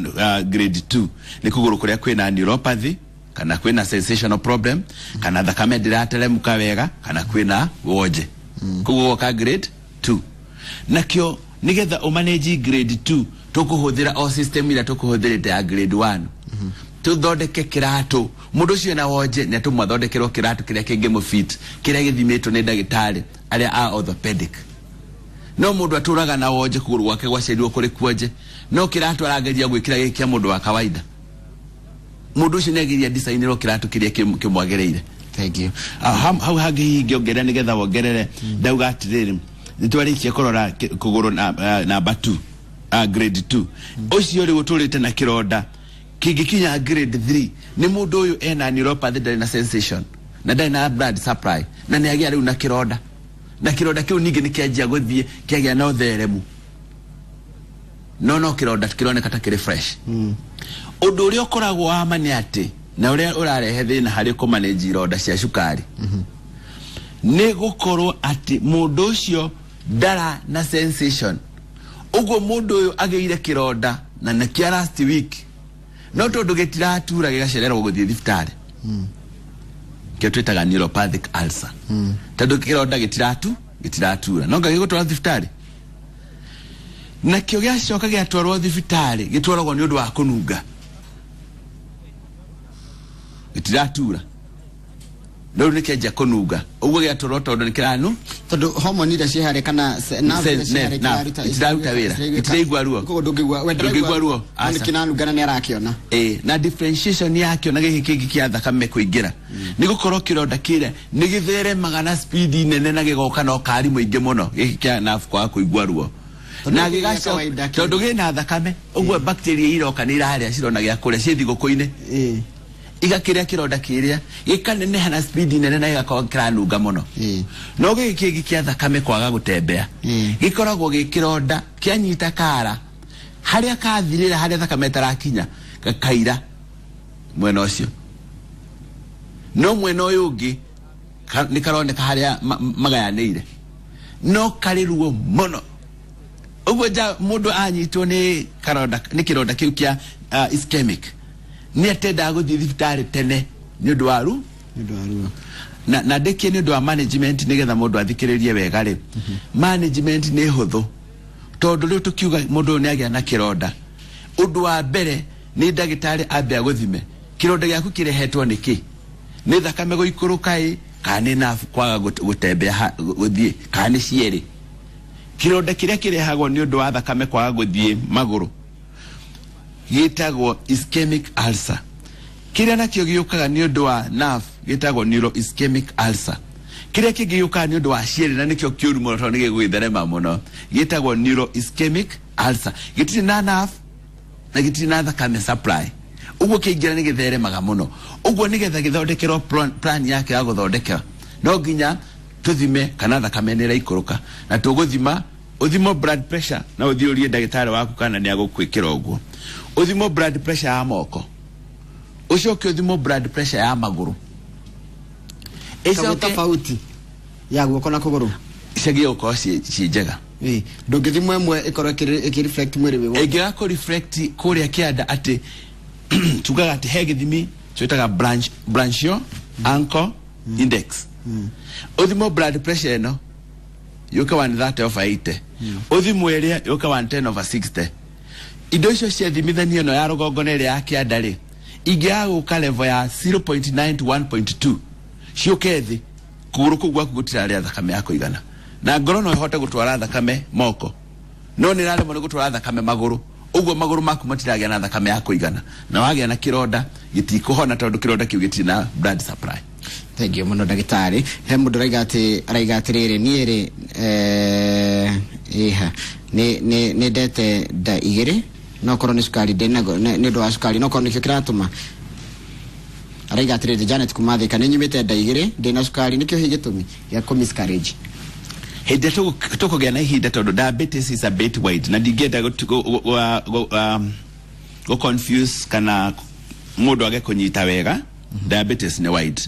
S2: grade 2 nĩ kũgũrũ kũrĩa kwĩna neuropathy kana kwĩna sensational problem kana thakame ndĩrateremũka wega kana kwĩna wonje, koguo goka grade 2. Nakĩo nĩgetha ũmanage grade 2, tũkũhũthĩra o system ĩrĩa tũkũhũthĩrĩte ya grade 1. Tũthondeke kĩratũ, mũndũ ũcio na wonje nĩ atũmwathondekerwo kĩratũ kĩrĩa kĩngĩmũfit, kĩrĩa gĩthimĩtwo nĩ ndagĩtarĩ arĩa a orthopedic. No mũndũ atũraga na wonje, kũgũrũ gwake gwaciarirwo kũrĩ kuonje, no kĩratũ arageria gwĩkĩra gĩkĩ kĩa mũndũ wa kawaida. Mũndũ ũcio nĩ ageria designĩrwo kĩratũ kĩrĩa kĩmwagĩrĩire.
S1: Thank you.
S2: Hau hangĩ hihi ingĩongerera nĩgetha wongerere, ndauga atĩrĩrĩ, nĩ twarĩkia kũrora kũgũrũ na namba 2. Grade 2 ũcio rĩu ũtũrĩte na kĩronda kĩngĩkinya grade 3 nĩ mũndũ ũyũ ena neuropathy, ndarĩ na sensation na ndarĩ na blood supply, na nĩ agĩa rĩu na kĩronda, na kĩronda kĩu ningĩ nĩ kĩanjia gũthiĩ kĩagĩa na ũtheremu, no kĩronda kĩroneka ta kĩrĩ fresh. Ũndũ ũrĩa ũkoragwo wa ma nĩ atĩ na ũrĩa ũrarehe thĩna harĩ kũmanage ironda cia cukari nĩ gũkorwo atĩ mũndũ ũcio ndara na sensation. Ũguo mũndũ ũyũ agĩire kĩronda na nĩ kĩa last week, no tondũ gĩtiratura gĩgacererwo gũthiĩ thibitarĩ, kĩo twĩtaga neuropathic ulcer, tondũ kĩronda gĩtiratura no ngagĩgũtwara thibitarĩ, nakĩo gĩacoka gĩatwarwo thibitarĩ gĩtwaragwo nĩ ũndũ wa kũnunga, gĩtiratura rĩu nĩ kĩanjia kũnunga, ũguo gĩatwarwo tondũ nĩ kĩranu
S1: Tondũ hormone iria ciĩ harĩa kana nerve iria ciĩ harĩa
S2: nerve, itiraruta wĩra, itiraigua ruo.
S1: Koguo ndũngĩigua we.
S2: Ndũngĩigua ruo,
S1: No
S2: aca.
S1: nĩ kĩnanunga na nĩ arakĩona.
S2: Ĩ, na differentiation yakĩo na gĩkĩ kĩngĩ kĩa thakame kũingĩra nĩ gũkorwo kĩronda kĩrĩa nĩ gĩtheremaga na speed nene na gĩgoka na ũkari mũingĩ mũno, gĩkĩ kĩa nerve kwaga kũigua ruo.
S1: Tondũ
S2: Na
S1: gĩkĩ gĩa
S2: gĩgacoka
S1: kawaida
S2: tondũ gĩna thakame ũguo bacteria iroka nĩ irarĩa, cirona gĩa kũrĩa ciĩ thigũkũ-inĩ, igakĩrĩa kĩronda kĩrĩa gĩkaneneha na speed nene na gĩgakorwo kĩranunga mũno. No gĩkĩ kĩngĩ kĩa thakame kwaga gũtembea gĩkoragwo gĩ kĩronda kĩanyita kara harĩa kathirĩra, harĩa thakame ĩtarakinya, gakaira mwena ũcio, no mwena ũyũ ũngĩ nĩ karoneka harĩa magayanĩire, no karĩ ruo mũno. Ũguo nja mũndũ anyitwo nĩ karonda, nĩ kĩronda kĩu kĩa ischemic, nĩ atendaga gũthiĩ thibitarĩ tene nĩ ũndũ wa ru
S1: Nĩ ũndũ wa ruo.
S2: Na ndĩkie nĩ ũndũ wa management, nĩgetha mũndũ athikĩrĩrie wega rĩ, management nĩ hũthũ, tondũ rĩu tũkiuga mũndũ ũyũ nĩ agĩa na kĩronda, ũndũ wa mbere nĩ ndagĩtarĩ ambe agũthime kĩronda gĩaku kĩrehetwo nĩ kĩ, nĩ thakame gũikũrũka ĩ, kana nĩ nerve kwaga gũtembea gũthiĩ, kana nĩ cierĩ. Kĩronda kĩrĩa kĩrehagwo nĩ ũndũ wa thakame kwaga gũthiĩ magũrũ gĩtagwo ischemic ulcer. Kĩrĩa nakĩo gĩũkaga nĩ ũndũ wa nerve gĩtagwo neuroischemic ulcer. Kĩrĩa kĩngĩ gĩũkaga nĩ ũndũ wa cierĩ, na nĩkĩo kĩũru mũno tondũ nĩ gĩgwĩtherema mũno, gĩtagwo neuroischemic ulcer. Gĩtirĩ na nerve na gĩtirĩ na thakame supply, ũguo kĩingĩra nĩ gĩtheremaga mũno. Ũguo nĩgetha gĩthondekerwo plan yake ya gũthondekera, no nginya tũthime kana thakame nĩ ĩraikũrũka, na tũgũthima ũthimo blood pressure, na ũthiĩ ũrie ndagĩtarĩ waku kana nĩ agũkwĩkĩra ũguo, ũthimo blood pressure ya moko, ũcoke ũthimo blood pressure ya magũrũ.
S1: Kagũ
S2: Ĩcoke
S1: tofauti ya guoko na kũgũrũ.
S2: Ciagĩrĩire gũkorwo ciĩ njega.
S1: Ndũngĩthimwo ĩmwe ĩkorwo ĩkĩ-reflect mwĩrĩ wĩ wothe.
S2: Ĩngĩaga kũ reflect kũrĩa kĩanda, atĩ tugaga atĩ he gĩthimi twĩtaga branchial ankle index, ũthimwo blood pressure ĩno yũke 130 over 80, ũthimwo ĩrĩa yũke 110 over 60. Indo icio ciathimithanio, ĩno ya rũgongo na ĩrĩa ya kĩanda rĩ, ingĩaga gũka level ya 0.9 to 1.2 ciũke thĩ, kũgũrũ kũu gwaku gũtirarĩa thakame ya kũigana, na ngoro no ĩhote gũtwara thakame moko, no nĩ ĩraremwo nĩ gũtwara thakame magũrũ, ũguo magũrũ maku matiragĩa na thakame ya kũigana, na wagĩa na kĩronda gĩtikũhona tondũ kĩronda kĩu gĩtirĩ na blood supply.
S1: Thank you mũno, ndagĩtarĩ. He mũndũ araiga atĩ, araiga atĩrĩrĩ, niĩ rĩ, ĩha nĩ ndete nda igĩrĩ, no korwo nĩ cukari ndĩnago nĩ ũndũ wa cukari, no korwo nĩkĩo kĩratũma. Araiga atĩrĩrĩ, Janet kuma Thĩka, nĩ nyumĩte nda igĩrĩ, ndĩna cukari, nĩkĩo hihi gĩtũmi gĩa kũ miscarriage?
S2: Hĩndĩ ĩrĩa tũkũgĩa na ihinda, tondũ diabetes is a bit wide na ndingĩenda gũ confuse kana mũndũ age kũnyita wega. Diabetes nĩ wide,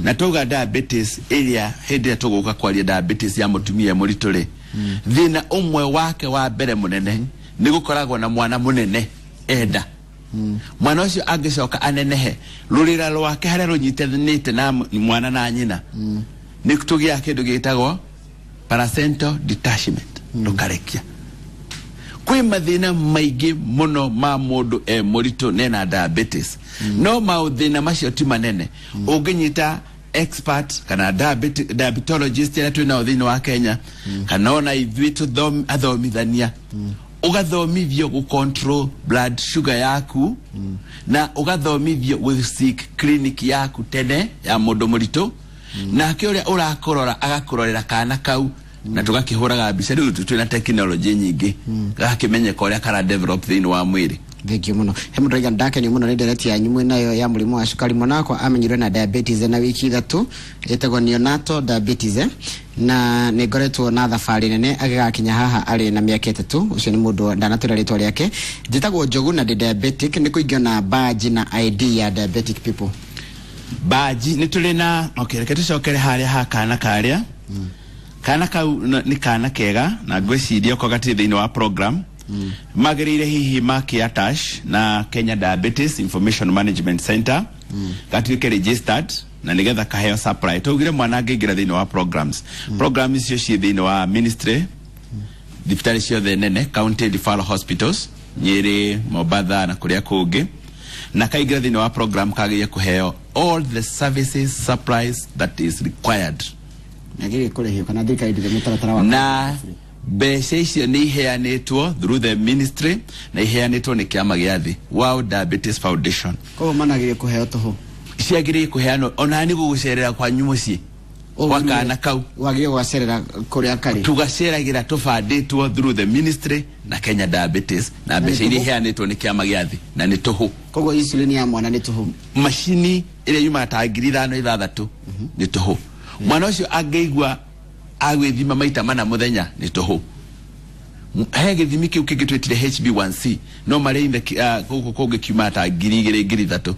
S2: na twauga diabetes ĩrĩa, hĩndĩ ĩrĩa tũgũka kwaria diabetes ya mũtumia mũritũ rĩ, thĩna ũmwe wake wa mbere mũnene nĩ gũkoragwo na mwana mũnene enda. Mwana ũcio angĩcoka anenehe, rũrĩra rwake harĩa rũnyitanĩte na mwana na nyina, nĩ tũgĩaga kĩndũ gĩtagwo placental detachment, rũkarekia. Kwĩ mathĩna maingĩ mũno ma mũndũ e mũritũ nena diabetes, no mathĩna macio ti manene. Ũngĩnyita expert kana diabetologist arĩa twĩ nao thĩinĩ wa Kenya, kana ona ithuĩ athomithania, ũgathomithio gũ control blood sugar yaku, na ũgathomithio gũ seek clinic yaku tene ya mũndũ mũritũ, nake ũrĩa ũrakũrora agakũrorera kana kau. Na tũgakĩhũraga mbica. Rĩu twĩna tekinoronjĩ nyingĩ, gagakĩmenyeka ũrĩa kara develop thĩinĩ wa mwĩrĩ.
S1: Thank you muno. He mũndũ raiga ndakenio mũno nĩ ndereti yanyu mwĩnayo ya mũrimũ wa cukari. Mwana wakwa amenyirwe na diabetes na wiki 3, ĩtagwo neonatal diabetes, na nĩ ngoretwo na thabarĩ nene agĩgakinya haha arĩ na mĩaka 3. Ũcio nĩ mũndũ ndanatwĩra rĩtwa rĩake. Njĩtagwo Njogu na ndĩ diabetic, nĩ kũingĩona badge na ID ya diabetic people?
S2: Baji nĩ tũrĩ na, okay, reke tũcokere harĩa ha kana karĩa kana kau nĩ kana kega, na ngwĩciria okorwo gatirĩ thĩinĩ wa program magĩrĩire hihi maki attach na Kenya Diabetes Information Management Center, gatuĩke registered na nĩgetha kaheo supply. Tũugire mwana angĩingĩra thĩinĩ wa programs icio ciĩ thĩinĩ wa ministry, thibitarĩ ciothe nene, county referral hospitals, Nyĩrĩ, Mombatha na kũrĩa kũngĩ, na kaingĩra thĩinĩ wa program kagĩrĩire kũheo all the services, supplies that is required.
S1: Nagĩrĩire kũrĩhio kana thirikari ndĩrĩ mũtaratara wa
S2: Na mbeca icio nĩ iheanĩtwo through the ministry na iheanĩtwo nĩ kĩama gĩa thĩ, World Diabetes Foundation.
S1: Koguo managĩrĩire kũheo tũhũ?
S2: Ciagĩrĩire kũheanwo ona nĩ gũgũcerera kwanyu mũciĩ gwa kana kau.
S1: Wagĩrĩire gũgacerera kũrĩa karĩ?
S2: Tugaceragĩra tũbandĩtwo through the ministry na Kenya Diabetes na
S1: Na nĩ
S2: mbeca iria
S1: tũhũ?
S2: iheanĩtwo nĩ kĩama gĩa thĩ, na nĩ tũhũ.
S1: Koguo insulin ya mwana nĩ tũhũ?
S2: Macini ĩrĩa yumaga ta 5,000 6,000 nĩ tũhũ. Mwana ũcio angĩigua agwĩthima maita mana mũthenya nĩ tũhũ. He gĩthimi kĩu kĩngĩ twĩtire HB1C, no marĩ gũkũ kũngĩ kiumaga ta 2,000 3,000,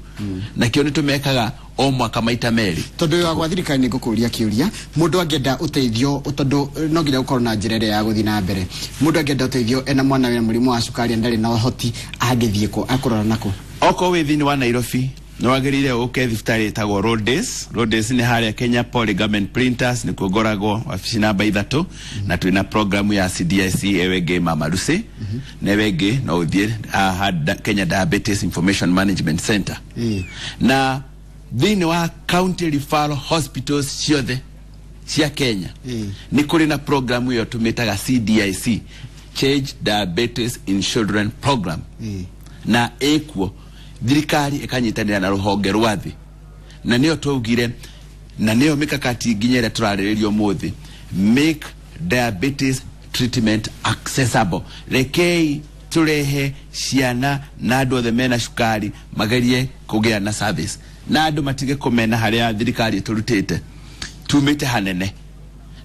S2: nakĩo nĩ tũmekaga o mwaka maita merĩ.
S1: Tondũ wa gwa thirikari, nĩ ngũkũria kĩũria, mũndũ angĩenda ũteithio, tondũ no nginya gũkorwo na njĩra ĩrĩa ya gũthiĩ na mbere, mũndũ angĩenda ũteithio ena mwana wĩna mũrimũ wa cukari na ndarĩ na ũhoti, angĩthiĩ kũ, akũrora nakũ?
S2: Okorwo wĩ thĩinĩ wa Nairobi, nĩ wagĩrĩire ũke thibitarĩ ĩtagwo Rhodes. Rhodes nĩ harĩa Kenya Poly Government Printers, nĩkuo ngoragwo wabici namba 3, na twĩna programu ya CDIC ĩyo ĩngĩ Mama Lucy, na ĩyo ĩngĩ no ũthiĩ haha Kenya Diabetes Information Management Center. Na thĩinĩ wa county referral hospitals ciothe cia Kenya nĩ kũrĩ na programu ĩyo tũmĩtaga CDIC, Change Diabetes in Children Program, na ĩkuo thirikari ĩkanyitanĩra na rũhonge rwa thĩ, na nĩyo twaugire na nĩyo mĩkakati nginya ĩrĩa tũrarĩrĩria ũmũthĩ, make diabetes treatment accessible. Rekei tũrehe ciana na andũ othe mena cukari magerie kũgĩa na service, na andũ matige kũmena harĩa thirikari ĩtũrutĩte. Tumĩte hanene,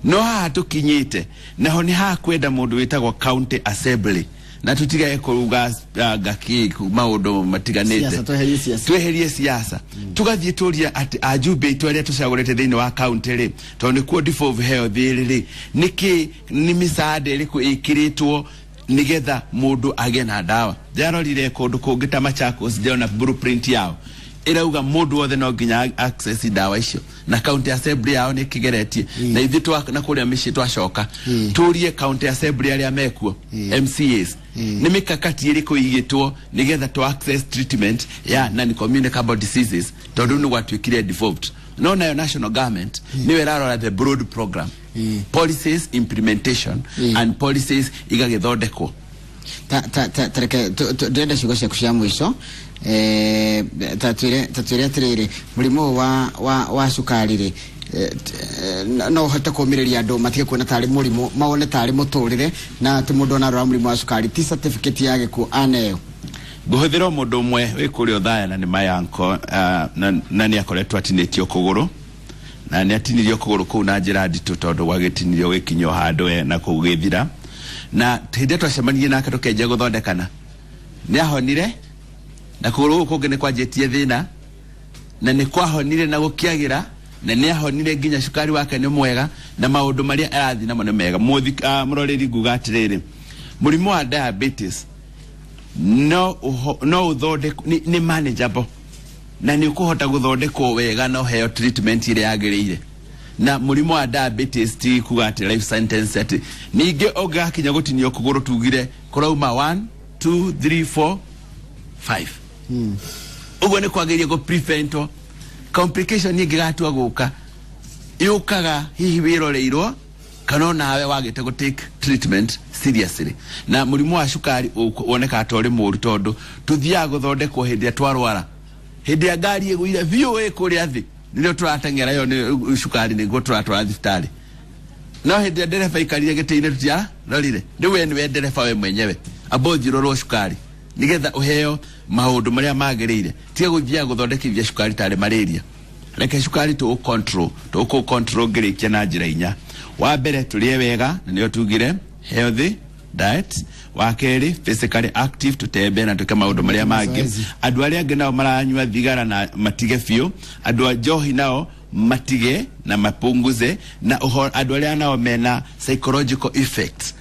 S2: no haha tũkinyĩte naho nĩ hakwenda mũndũ wĩtagwo county assembly, na tũtigage kũruga ngaki maũndũ matiganĩte.
S1: Siasa, tweherie siasa.
S2: Tweherie siasa, tugathiĩ tũrie atĩ ajumbe aitũ arĩa tũcagũrĩte thĩinĩ wa county rĩ, tondũ nĩkuo devolve health rĩ, rĩ nĩkĩ nĩ mĩcaada ĩrĩkũ ĩkĩrĩtwo nĩgetha mũndũ agĩe na ndawa. Ndĩrarorire kũndũ kũngĩ ta Machakos, ndĩrona blueprint yao ĩrauga mũndũ wothe no nginya access ndawa icio, na county assembly yao nĩ ĩkĩgeretie, na ithuĩ na kũrĩa mĩciĩ twacoka tũrie county assembly arĩa mekuo, MCAs, nĩ mĩkakati ĩrĩkũ ĩigĩtwo nĩgetha to access treatment ya non communicable diseases, tondũ nĩ gwatuĩkire devolved. No nayo national government nĩyo ĩrarora the broad program, policies implementation and policies igagĩthondekwo.
S1: Ta reke ndĩrenda ciugo ciaku cia mũico. Ta twĩre atĩrĩrĩ, mũrimũ ũyũ wa cukari rĩ, no ũhote kũũmĩrĩria andũ matige kuona tarĩ mũrimũ, mawone tarĩ mũtũrĩre, na atĩ mũndũ ona arwara mũrimũ wa cukari ti certificate ya gĩkuũ aneo?
S2: Ngũhũthĩra o mũndũ ũmwe wĩ kũrĩa Othaya, na nĩ mayanko, na nĩ akoretwo atinĩtio kũgũrũ, na nĩ atinirio kũgũrũ kũu na njĩra nditũ, tondũ gwagĩtinirio gĩkinyio handũ we na kũu gĩthira, na hĩndĩ ĩrĩa twacemanirie nake tũkĩanjia gũthondekana nĩ ahonire, na kũgũrũ gũkũ kũngĩ nĩ kwanjĩtie thĩna na nĩ kwahonire na gũkĩagĩra, na nĩ ahonire nginya cukari wake nĩ mwega na maũndũ marĩa arathiĩ namo nĩ mega. Mũroreri, nguga atĩrĩrĩ, mũrimũ wa diabetes no ũthondekwo, nĩ manageable na nĩ ũkũhota gũthondekwo wega na ũheo treatment ĩrĩa yagĩrĩire. Na mũrimũ wa diabetes ti kuga atĩ life sentence, atĩ ningĩ ũngĩgakinya gũtinio kũgũrũ tugire kũrauma 1 2 3 4 5, ũguo nĩ kwagĩrĩire gũ prevent complication ĩngĩgatua gũka, yũkaga hihi wĩroreirwo kana onawe wagĩte gũ take treatment seriously. Na mũrimũ wa cukari wonekaga ta ũrĩ mũũru tondũ tũthiaga gũthondekwo hĩndĩ ĩrĩa twarwara, hĩndĩ ĩrĩa ngari ĩgũire biũ ĩ kũrĩa thĩ, nĩrĩo tũrateng'era, ĩyo nĩ cukari nĩguo tũratwara thibitarĩ. No hĩndĩ ĩrĩa ndereba aikarire gĩtĩ-inĩ tũtiarorire. Rĩu we nĩwe ndereba we mwenyewe, amba ũthiĩ ũrorwo cukari nĩgetha ũheo maũndũ marĩa magĩrĩire. Tiga gũthiaga gũthondekithia cukari tarĩ malaria. Reke cukari tũũ control, tũkũ control ngĩrĩkia na njĩra inya. Wa mbere, tũrĩe wega, na nĩyo tugire healthy diet. Wa kerĩ, physically active, tũtembe na twĩke maũndũ marĩa mangĩ.
S1: Mazoezi.
S2: Andũ arĩa angĩ nao maranyua thigara na matige biũ. Andũ a njohi nao matige na mapunguze. Na andũ arĩa nao mena psychological effects,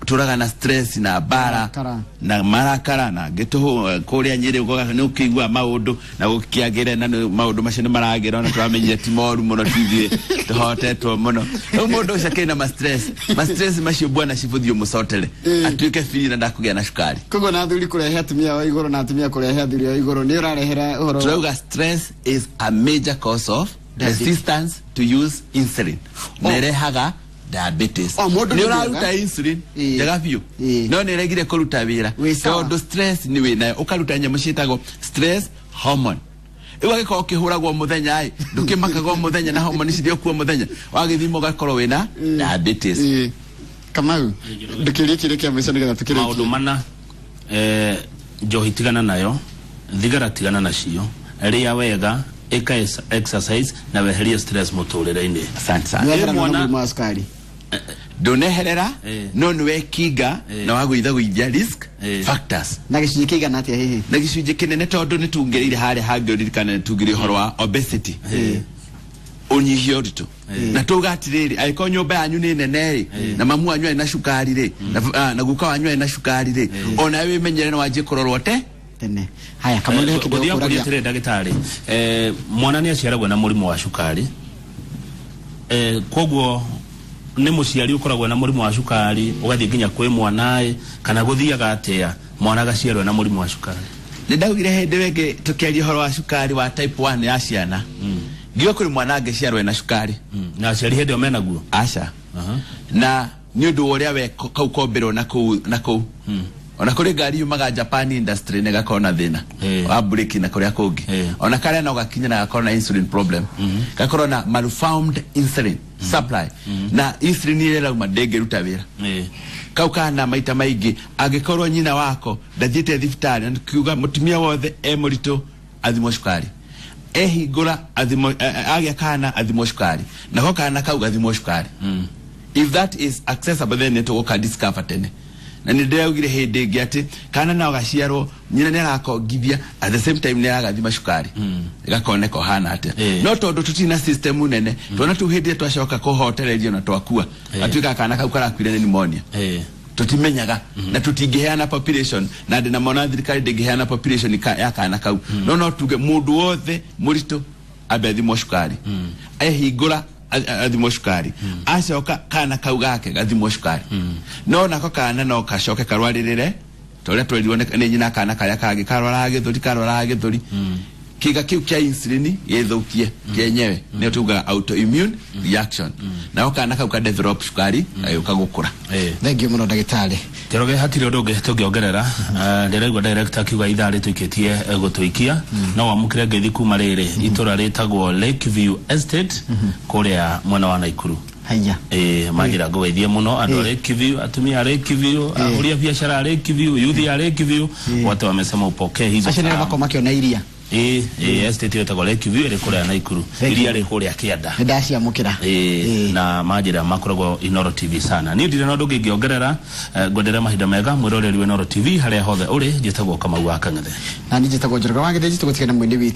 S2: tũraga na stress na mbara
S1: Marakara.
S2: Na marakara na ngĩtũhũ kũrĩa Nyĩrĩ nĩ ũkĩigua maũndũ na gũkĩagĩre na maũndũ macio nĩ maragĩra, ona tũramenyire ti moru mũno, ti ithuĩ tũhotetwo mũno. Rĩu mũndũ ũcio akĩrĩ na ma stress, ma stress macio, bwana cibũthiĩ ũmũcotere atuĩke free na ndakũgĩa na cukari.
S1: Koguo na athuri kũrehe atumia ao igũrũ na atumia kũrehe athuri ao igũrũ nĩ ũrarehera ũhoro.
S2: Turauga stress is a major cause of
S1: Diabetes.
S2: resistance to use insulin na ĩrehaga diabetes.
S1: Oh, mũndũ
S2: nĩ
S1: nĩ
S2: ũraruta
S1: mwega.
S2: insulin njega biũ, no nĩ ĩregire kũruta wĩra
S1: Wĩ sawa.
S2: tondũ stress nĩ wĩnayo, ũkaruta nyamũ ciĩtagwo stress hormone. Rĩu angĩkorwo ũkĩhũragwo mũthenya ĩ, ndũkĩmakaga o mũthenya na hormone cirĩ o kuo mũthenya, wagĩthima ũgakorwo wĩna diabetes.
S1: Kamau, ndũkĩrie kĩrĩa kĩa mũico nĩgetha
S3: Maũndũ
S1: tũkĩrĩkie.
S3: mana, njohi tigana nayo, thigara tigana nacio, rĩa wega, ĩka exercise na weherie stress mũtũrĩre-inĩ.
S2: Asante sana.
S1: Nĩweherana na
S3: Mwana-
S1: mũrimũ wa cukari.
S2: Ndũneherera, no nĩ wekinga na wagũithagũithia risk factors.
S1: Na gĩcunjĩ kĩigana atĩa hihi?
S2: Na gĩcunjĩ kĩnene, tondũ nĩ tungĩrĩire harĩa hangĩ, ũririkane nĩ tungĩrĩire ũhoro wa obesity, ũnyihia ũritũ, na tuga atĩrĩrĩ, angĩkorwo nyũmba yanyu nĩ nene rĩ, na mamu wanyu arĩ na cukari rĩ, na guka wanyu arĩ na cukari rĩ, ona wĩmenyere na wanjie kũrorwo te
S1: Tene. Haya, Kamau, nĩ kĩndũ
S3: Gũthiĩ
S1: ũkũragia.
S3: atĩrĩ, ndagĩtarĩ, mwana nĩ aciaragwo na mũrimũ wa cukari, koguo nĩ mũciari ũkoragwo na mũrimũ wa cukari ũgathiĩ nginya kwĩ mwana ĩ, kana gũthiaga atĩa mwana agaciarwo na mũrimũ wa cukari?
S2: Nĩ ndaugire hĩndĩ ĩngĩ tũkĩaria ũhoro wa cukari wa type 1 ya ciana, ngiuga kũrĩ mwana angĩciarwo ena cukari.
S3: Na aciari hĩndĩ ĩyo menaguo?
S2: Aca. Na nĩ ũndũ wa ũrĩa we kau kombĩrwo na kũu na kũu, ona kũrĩ ngari yumaga Japan industry nĩ gakorwo na thĩna wa breki na kũrĩa kũngĩ, ona karĩa no gakinye na gakorwo na insulin problem, gakorwo na malformed insulin supply, na insulin ĩrĩa ĩrauma ndĩngĩruta wĩra. Kau kana maita maingĩ angĩkorwo nyina wako ndathiĩte thibitarĩ, na kiuga mũtumia wothe e mũritũ athimwo cukari, ehingũra athimwo, agĩa kana athimwo cukari, nako kana kau gathimwo cukari. If that is accessible, then nĩ tũgũka discover tene. Na nĩ ndĩraugire hĩndĩ ĩngĩ atĩ kana no gaciarwo nyina nĩ arakongithia, at the same time nĩ aragathima cukari, gakoneka ũhana atĩa. No tondũ tũtirĩ na system nene, twana tũu hĩndĩ ĩrĩa twacoka kũhotererio na twakua, gatuĩka kana kau karakuire nĩ pneumonia. Tutimenyaga na tutingĩheana population, na ndĩ na mona thirikari ndĩngĩheana population ya kana kau, no tuge mũndũ wothe mũritũ ambe athimwo cukari, ehingũra athimwo cukari, acoka kana kau gake gathimwo cukari. No nako kana no kacoke karwarĩrĩre ta ũrĩa twerirwo nĩ nyina, kana karĩa kangĩ karwaraga gĩthũri, karwaraga gĩthũri, kĩga kĩu kĩa insulin gĩthũkie kĩenyewe, nĩyo tugaga autoimmune reaction, nako kana kau ka develop cukari gagĩũka gũkũra.
S1: Thank you mũno, ndagĩtarĩ.
S3: Njoroge, hatirĩ ũndũ ũngĩ tũngĩongerera. Ndĩraigua director akiuga ithaa rĩtũikĩtie, gũtũikia no wamũkĩre ngeithi kuma rĩrĩ itũra rĩtagwo Lakeview Estate kũrĩa mwena wa Naikuru.
S1: Haya.
S3: Ĩĩ, manjĩra ngũgeithie mũno andũ a Lakeview, atumia a Lakeview, ahũri a biacara a Lakeview, yuthi a Lakeview, wote wamesema upokee hizo
S1: Acio nĩ
S3: salamu.
S1: makorwo makĩona iria.
S3: Ĩĩ, estate ĩyo ĩtagwo Lakeview ĩrĩ kũrĩa Naikuru.
S1: Thank you.
S3: Iria rĩ kũrĩa kĩanda.
S1: Nĩ ndaciamũkĩra.
S3: Ĩĩ, na manjĩra makoragwo Inoro TV sana. Niĩ ndirĩ na ũndũ ũngĩ ingĩongerera. Ngwendere mahinda mega mwĩroreri wa Inoro TV harĩa hothe ũrĩ. Njĩtagwo Kamau wa Kang'ethe.
S1: Na niĩ njĩtagwo Njoroge wa Gĩthĩnji. Tũgũtigana mwĩnĩ witũ.